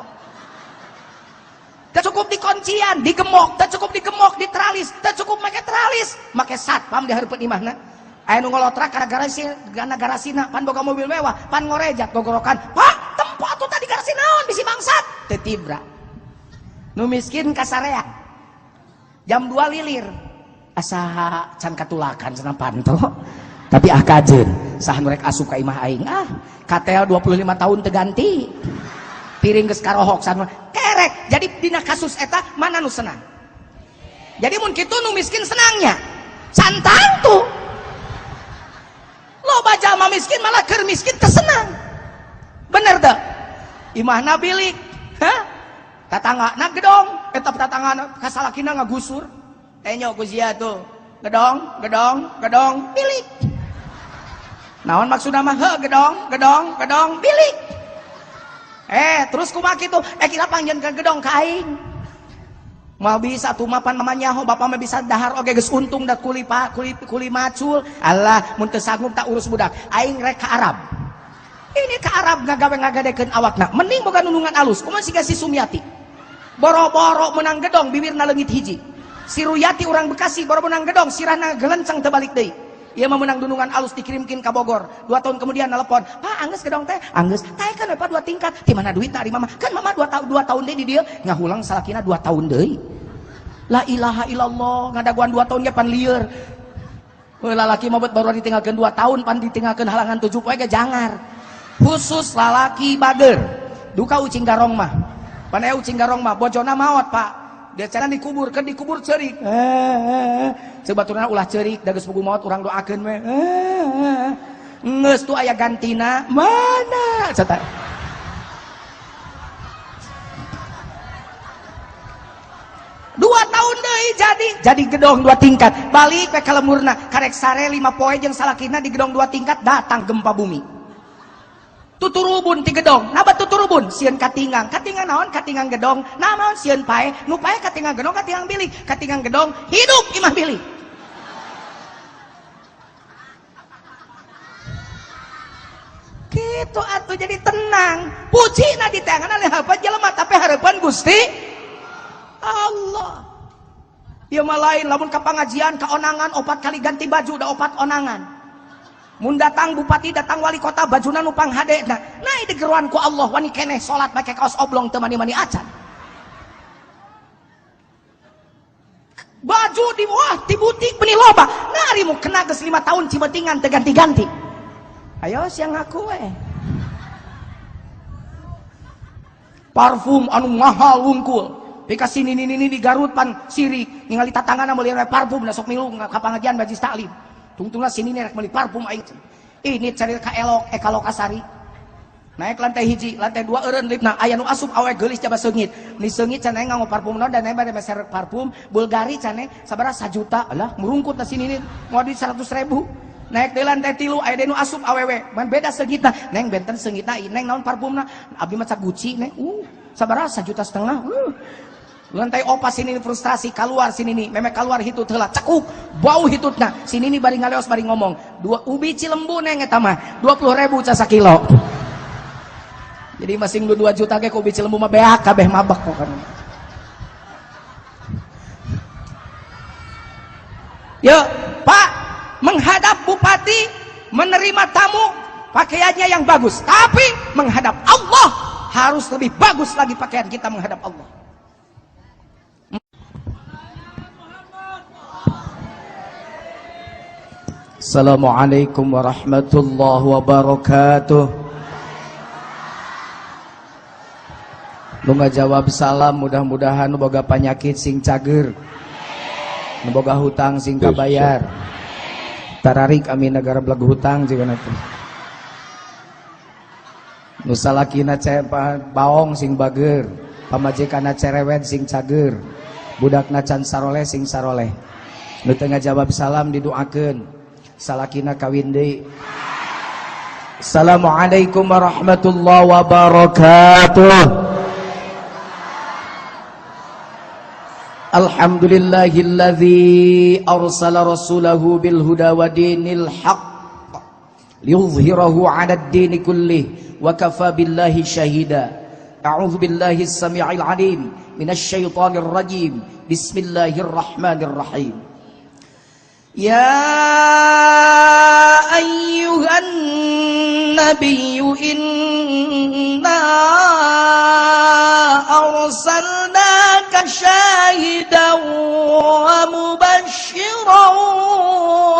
S2: Teu cukup dikoncian, digemok, teu cukup digemok, diteralis, teu cukup make teralis, make satpam di hareupeun imahna. Aya nu ngolotrak kana garasi, kana garasina, pan boga mobil mewah, pan ngorejat gogorokan. Pak, tempo atuh tadi garasi naon bisi bangsat. Teu tibra. Nu miskin kasarea. Jam 2 lilir. Asa can katulakan cenah panto. Tapi ah kajeun, saha nu rek asup ka imah aing? Ah, katel 25 tahun teu ganti. Piring geus karohok saha kerek. Jadi dina kasus eta mana nu senang? Jadi mun kitu nu miskin senangnya. Santang tuh. Loba jalma miskin malah keur miskin teu senang. Bener teu? Imahna bilik. Hah? Tatanggana gedong, eta tatanggana kasalakina ngagusur. Tenyo ku sia tuh. Gedong, gedong, gedong, bilik. Naon maksudna mah? Heuh, gedong, gedong, gedong, bilik. Terus kumaha kitu? Kira pangjeun gedong ka aing. Moal bisa tuh mapan mamanya ho, bapak mah bisa dahar oge geus untung da kuli pa, kuli, kuli macul. Alah, mun teu sanggup tak urus budak. Aing rek ka Arab. Ini ka Arab ngagawe ngagadekeun awakna. Mending boga nunungan alus. Kumaha siga si Sumiati? Boro-boro menang gedong bibirna leungit hiji. Si Ruyati urang Bekasi boro menang gedong sirahna gelenceng teu balik deui. Ieu mah menang dunungan alus dikirimkin ka Bogor. 2 tahun kemudian nelpon, "Pak, anggeus gedong teh." Anggeus. Taekeun we Pak 2 tingkat. Di mana duitna ari mama? Kan mama 2 tahun 2 tahun deui di dieu. Ngahulang salakina 2 tahun deui. La ilaha illallah, ngadaguan 2 tahun ge pan lieur. Heuh lalaki mah bet baru ditinggalkeun 2 tahun pan ditinggalkeun halangan 7 poe ge jangar. Khusus lalaki bager. Duka ucing garong mah. Pan aya ucing garong mah bojona maot, Pak. Dia cara dikubur, kan dikubur ceurik. Sebaturna ulah ceurik, da geus pugu maot urang doakeun we. Geus tuh aya gantina, mana? Ceta. 2 tahun deui jadi gedong 2 tingkat. Balik we ka lemurna, karek sare 5 poe jeung salakina di gedong 2 tingkat datang gempa bumi. Tuturubun ti gedong. Naba tuturubun? Sieun katingang. Katingang naon? Katingang gedong. Nah naon sieun pae? Nu pae katingang gedong, katingang bilik. Katingang gedong hidup imah bilik. Kitu atuh jadi tenang. Pujina diteangan oleh apa jelema tapi harapan Gusti Allah. Ieu mah lain lamun ka pangajian ka onangan 4 kali ganti baju da 4 onangan. Mun datang bupati, datang wali kota, bajuna nu panghadena. Nah, digeruan ku Allah wani keneh salat make kaos oblong teu mani-mani acan. Baju di wah di butik benih loba. Nah, ari mu kena geus 5 tahun cibetingan teu ganti-ganti. Ayo siang ngaku we. Parfum anu mahal wungkul. Pika sini nini nini di Garut pan sirik ningali tatangana meuli parfum da sok milu ka pangajian majlis taklim. Tungtungna sini nih rek meuli parfum aing. Ini cari ka elok eka lokasari. Naik lantai 1, lantai 2 eureun lipna aya nu asup awe geulis jaba seungit. Ni seungit cenah nganggo parfum naon dan bade meser parfum Bulgari cenah sabaraha 1 juta. Alah murungkut na sini nih moal di 100.000. Naik deui lantai 3 aya deui nu asup awewe. Man beda seungitna. Neng benten seungitna neng naon parfumna? Abdi mah cak Gucci neng. Sabaraha 1,5 juta. Lantai opat sini frustrasi keluar sini nih, memek keluar hitut heula, cekuk, bau hitutna. Sini nih bari ngaleos bari ngomong. Dua ubi Cilembu neng eta mah, 20.000 ca sakilo. Jadi masing 2 juta ge ku ubi Cilembu mah beak kabeh mabek pokoknya. Yuk, Pak, menghadap bupati, menerima tamu, pakaiannya yang bagus, tapi menghadap Allah harus lebih bagus lagi pakaian kita menghadap Allah. Assalamualaikum warahmatullahi wabarakatuh. Nu ngajawab salam mudah-mudahan nu boga panyakit sing cager, nu boga hutang sing kabayar. Tararik amin negara beleg hutang juga nanti. Nu salakina baong sing bager, pamajikanna cerewet sing cager, budakna can saroleh sing saroleh. Nu teu ngajawab salam didoakeun, salakina kawin deui. Assalamualaikum warahmatullahi wabarakatuh. Alhamdulillahilladzi arsala rasulahu bil huda wa dinil haqq liyuzhirahu 'alad dini kullih wa kafa billahi syahida. A'udzu billahi as-sami'il 'alim minasy syaithanir rajim. Bismillahirrahmanirrahim. Ya ayyuhan nabiyyu inna arsalnaka syahidan wa mubasysyiran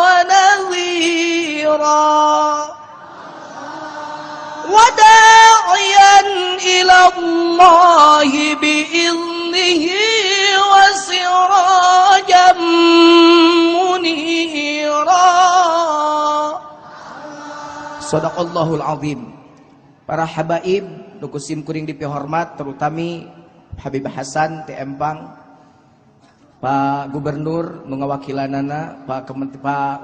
S2: wa nadhira wa da'iyan ila Allahi bi'iznihi wa sirajan munira. Shadaqallahul azim. Para habaib nu ku sim kuring dipihormat, terutami Habib Hasan ti Empang, Pak Gubernur nu ngawakilanana, Pak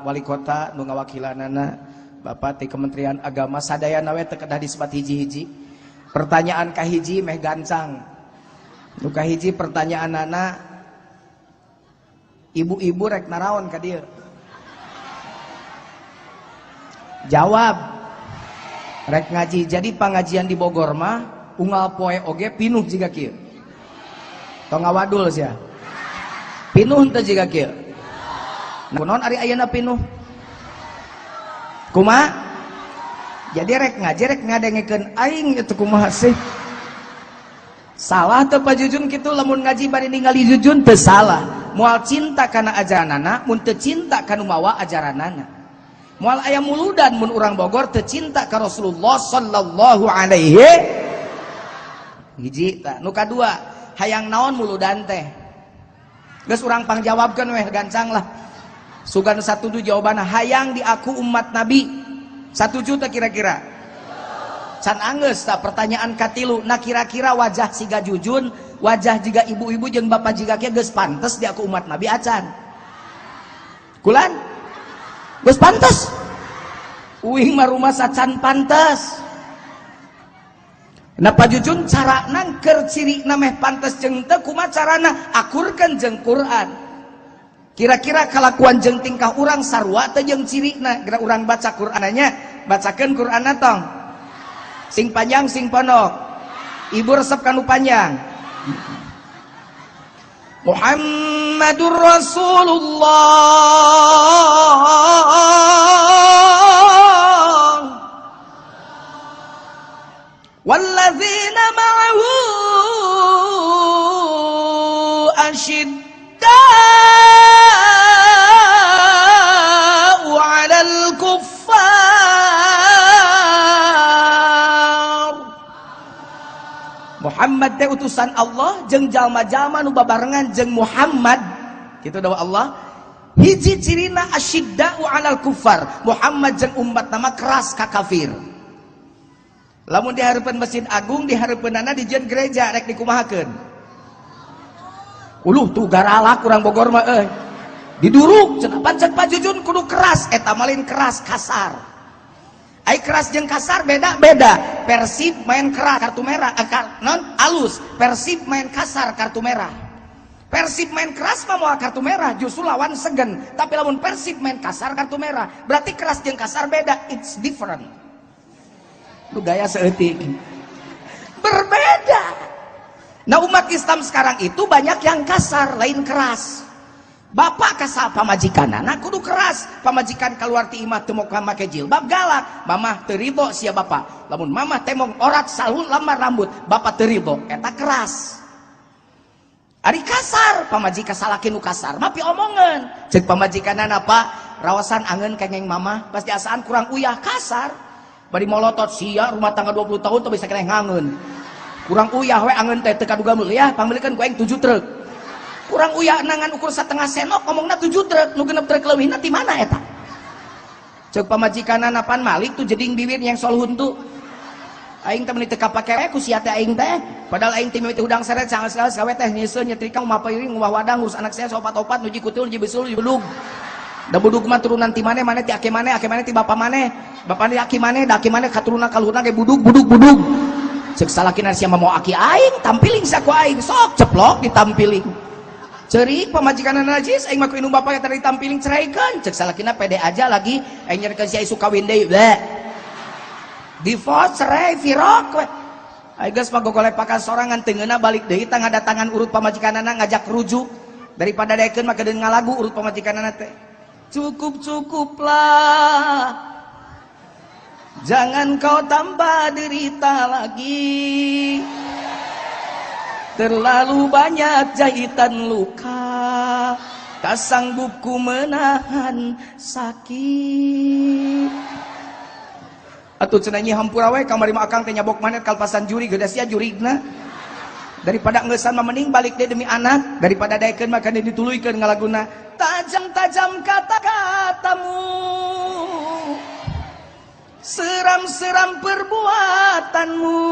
S2: Wali Kota nu ngawakilanana, Bapak ti Kementerian Agama, sadayana we teu kedah disebat hiji-hiji. Pertanyaan kahiji meh gancang. Nu kahiji pertanyaanana, ibu-ibu rek naraon ka dieu? Jawab, rek ngaji. Jadi pangajian di Bogor mah unggal poe oge pinuh jiga kieu. Tong ngawadul sia. Pinuh teu jiga kieu. Kunaon ari ayeuna pinuh? Kumaha? Jadi rek ngaji rek ngadengekeun aing itu kumaha sih? Salah teu Pak Jujun kitu lamun ngaji bari ningali Jujun teu salah. Moal cinta kana ajaranana mun teu cinta kana mawa ajaranana. Moal aya muludan mun urang Bogor teu cinta ka Rasulullah sallallahu alaihi. Hiji tah. Nu kadua, hayang naon muludan teh? Geus urang pangjawabkeun weh gancang lah. Sugan satuju jawabanna, hayang diaku umat Nabi. 1 juta kira-kira. Can anggeus tah pertanyaan katilu, nah kira-kira wajah siga Jujun, wajah jiga ibu-ibu jeung bapak jiga kieu geus pantes diaku umat Nabi acan? Kulan? Geus pantes. Uing mah rumah sacan pantes. Nah Pak Jujun carana keur cirina meh pantes jeung teu kumaha carana? Akurkeun jeung Quran. Kira-kira kalakuan jeung tingkah urang sarua teh jeung cirina? Geura urang baca Qur'ananya, bacakeun Qur'anna tong. Sing panjang sing pondok. Ibu resep kanu panjang. Muhammadur Rasulullah walladzina ma'ahu asyidda'u 'alal kuffar. Muhammad teh utusan Allah jeung jalma-jalma nu babarengan jeung Muhammad. Kitu dawa Allah. Hiji cirina asyidda'u 'alal kuffar. Muhammad jeung umat nama keras ka kafir. Lamun di hareupeun Masjid Agung, di hareupeunana dijieun gereja rek dikumahakeun. Uluh tuh garalak urang Bogor mah euy. Diduruk cenah pancen Pak Jujun kudu keras, eta mah lain keras kasar. Ai keras jeung kasar beda-beda. Persib main keras kartu merah, non alus. Persib main kasar kartu merah. Persib main keras mah moal kartu merah, justru lawan segen. Tapi lamun Persib main kasar kartu merah. Berarti keras jeung kasar beda, it's different. Lu gaya seeutik. Berbeda. Nah umat Islam sekarang itu banyak yang kasar, lain keras. Bapak kasar pamajikan, anak kudu keras. Pamajikan keluar ti imah teu make jilbab galak. Mamah teu ridho sia bapak. Lamun mamah temong orat salun lamar rambut, bapak teu ridho, eta keras. Ari kasar, pamajikan salaki nu kasar, mah piomongeun. Ceuk pamajikanana, Pak, rawasan angeun kengeng mamah, pasti asaan kurang uyah kasar. Bari molotot sia rumah tangga 20 tahun teu bisa keneh ngangeun. Kurang uyah we angeun teh teu kaduga meuli ya, pangmeulikeun ku aing 7 truk. Kurang uyah nangan ukur setengah senok ngomongna 7 truk, nu genep truk leuwihna ti mana eta? Ceuk pamajikanana pan malik tuh jeding bibir yang sol huntu. Aing teh meuni teu kapake we ku sia teh aing teh. Padahal aing teh mimiti hudang seret sangat sekali gawe teh nyieun nyetrika ngumah piring ngumah wadang ngurus anak saya opat-opat nuji kutil nuji besul nuji bedug. Da budug mah turunan ti maneh, maneh ti aki maneh, aki maneh ti bapa maneh, bapa ti aki maneh, da aki maneh katurunan kaluhurna ge budug budug budug. Ceuk salakina sia mah mau aki aing, tampiling saku aing, sok ceplok ditampiling. Cerik pamajikanna najis, aing mah ku indung bapa tadi ditampiling ceraikan. Ceuk salakina pede aja lagi, aing nyerikeun sia isuk kawin deui. Bleh. Divorce, cerai, firok we. Aing geus mah gogolepakan sorangan teu ngeunah balik deui tah ngadatangan urut pamajikanana ngajak rujuk. Daripada daekeun mah kedeun ngalagu urut pamajikanana teh. Cukup-cukuplah, jangan kau tambah derita lagi. Terlalu banyak jahitan luka, tak sanggup ku menahan sakit. Atuh cenah nyi hampura we kamari mah akang teh nyabok manet kalpasan juri geus sia jurigna. Daripada ngeusan mah mending balik deui demi anak, daripada daekeun mah kana dituluykeun ngalaguna. Tajam-tajam kata-katamu, seram-seram perbuatanmu,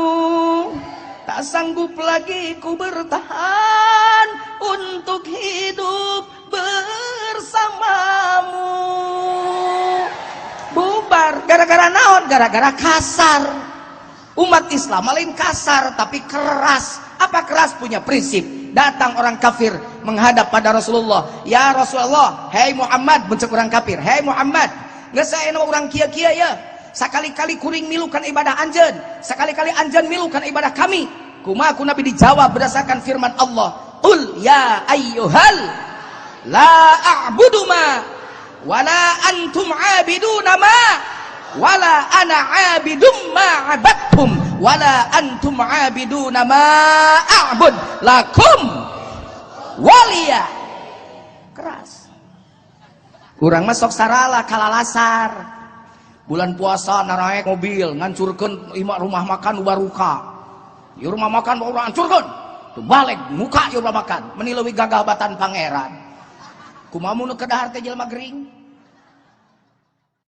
S2: tak sanggup lagi ku bertahan untuk hidup bersamamu. Bubar gara-gara naon? Gara-gara kasar. Umat Islam lain kasar tapi keras. Apa keras? Punya prinsip. Datang orang kafir menghadap pada Rasulullah. Ya Rasulullah, hei Muhammad, bencek orang kafir. Hei Muhammad, geus saena urang kieu-kieu ya. Sakali-kali kuring milukan ibadah anjeun, sakali-kali anjeun milukan ibadah kami. Kumaha ku Nabi dijawab berdasarkan firman Allah. Qul ya ayyuhal la a'budu ma wala antum 'abiduna ma wala ana 'abidum ma 'abadtum wala antum 'abiduna ma a'bud lakum waliya. Keras. Urang mah sok sarala kalalasar. Bulan puasa naraek mobil ngancurkeun rumah makan baruka. Ieu rumah makan urang hancurkeun. Tuh balik muka ieu rumah makan meni leuwih gagah batan pangeran. Kumaha mun keur dahar teh jelema gering?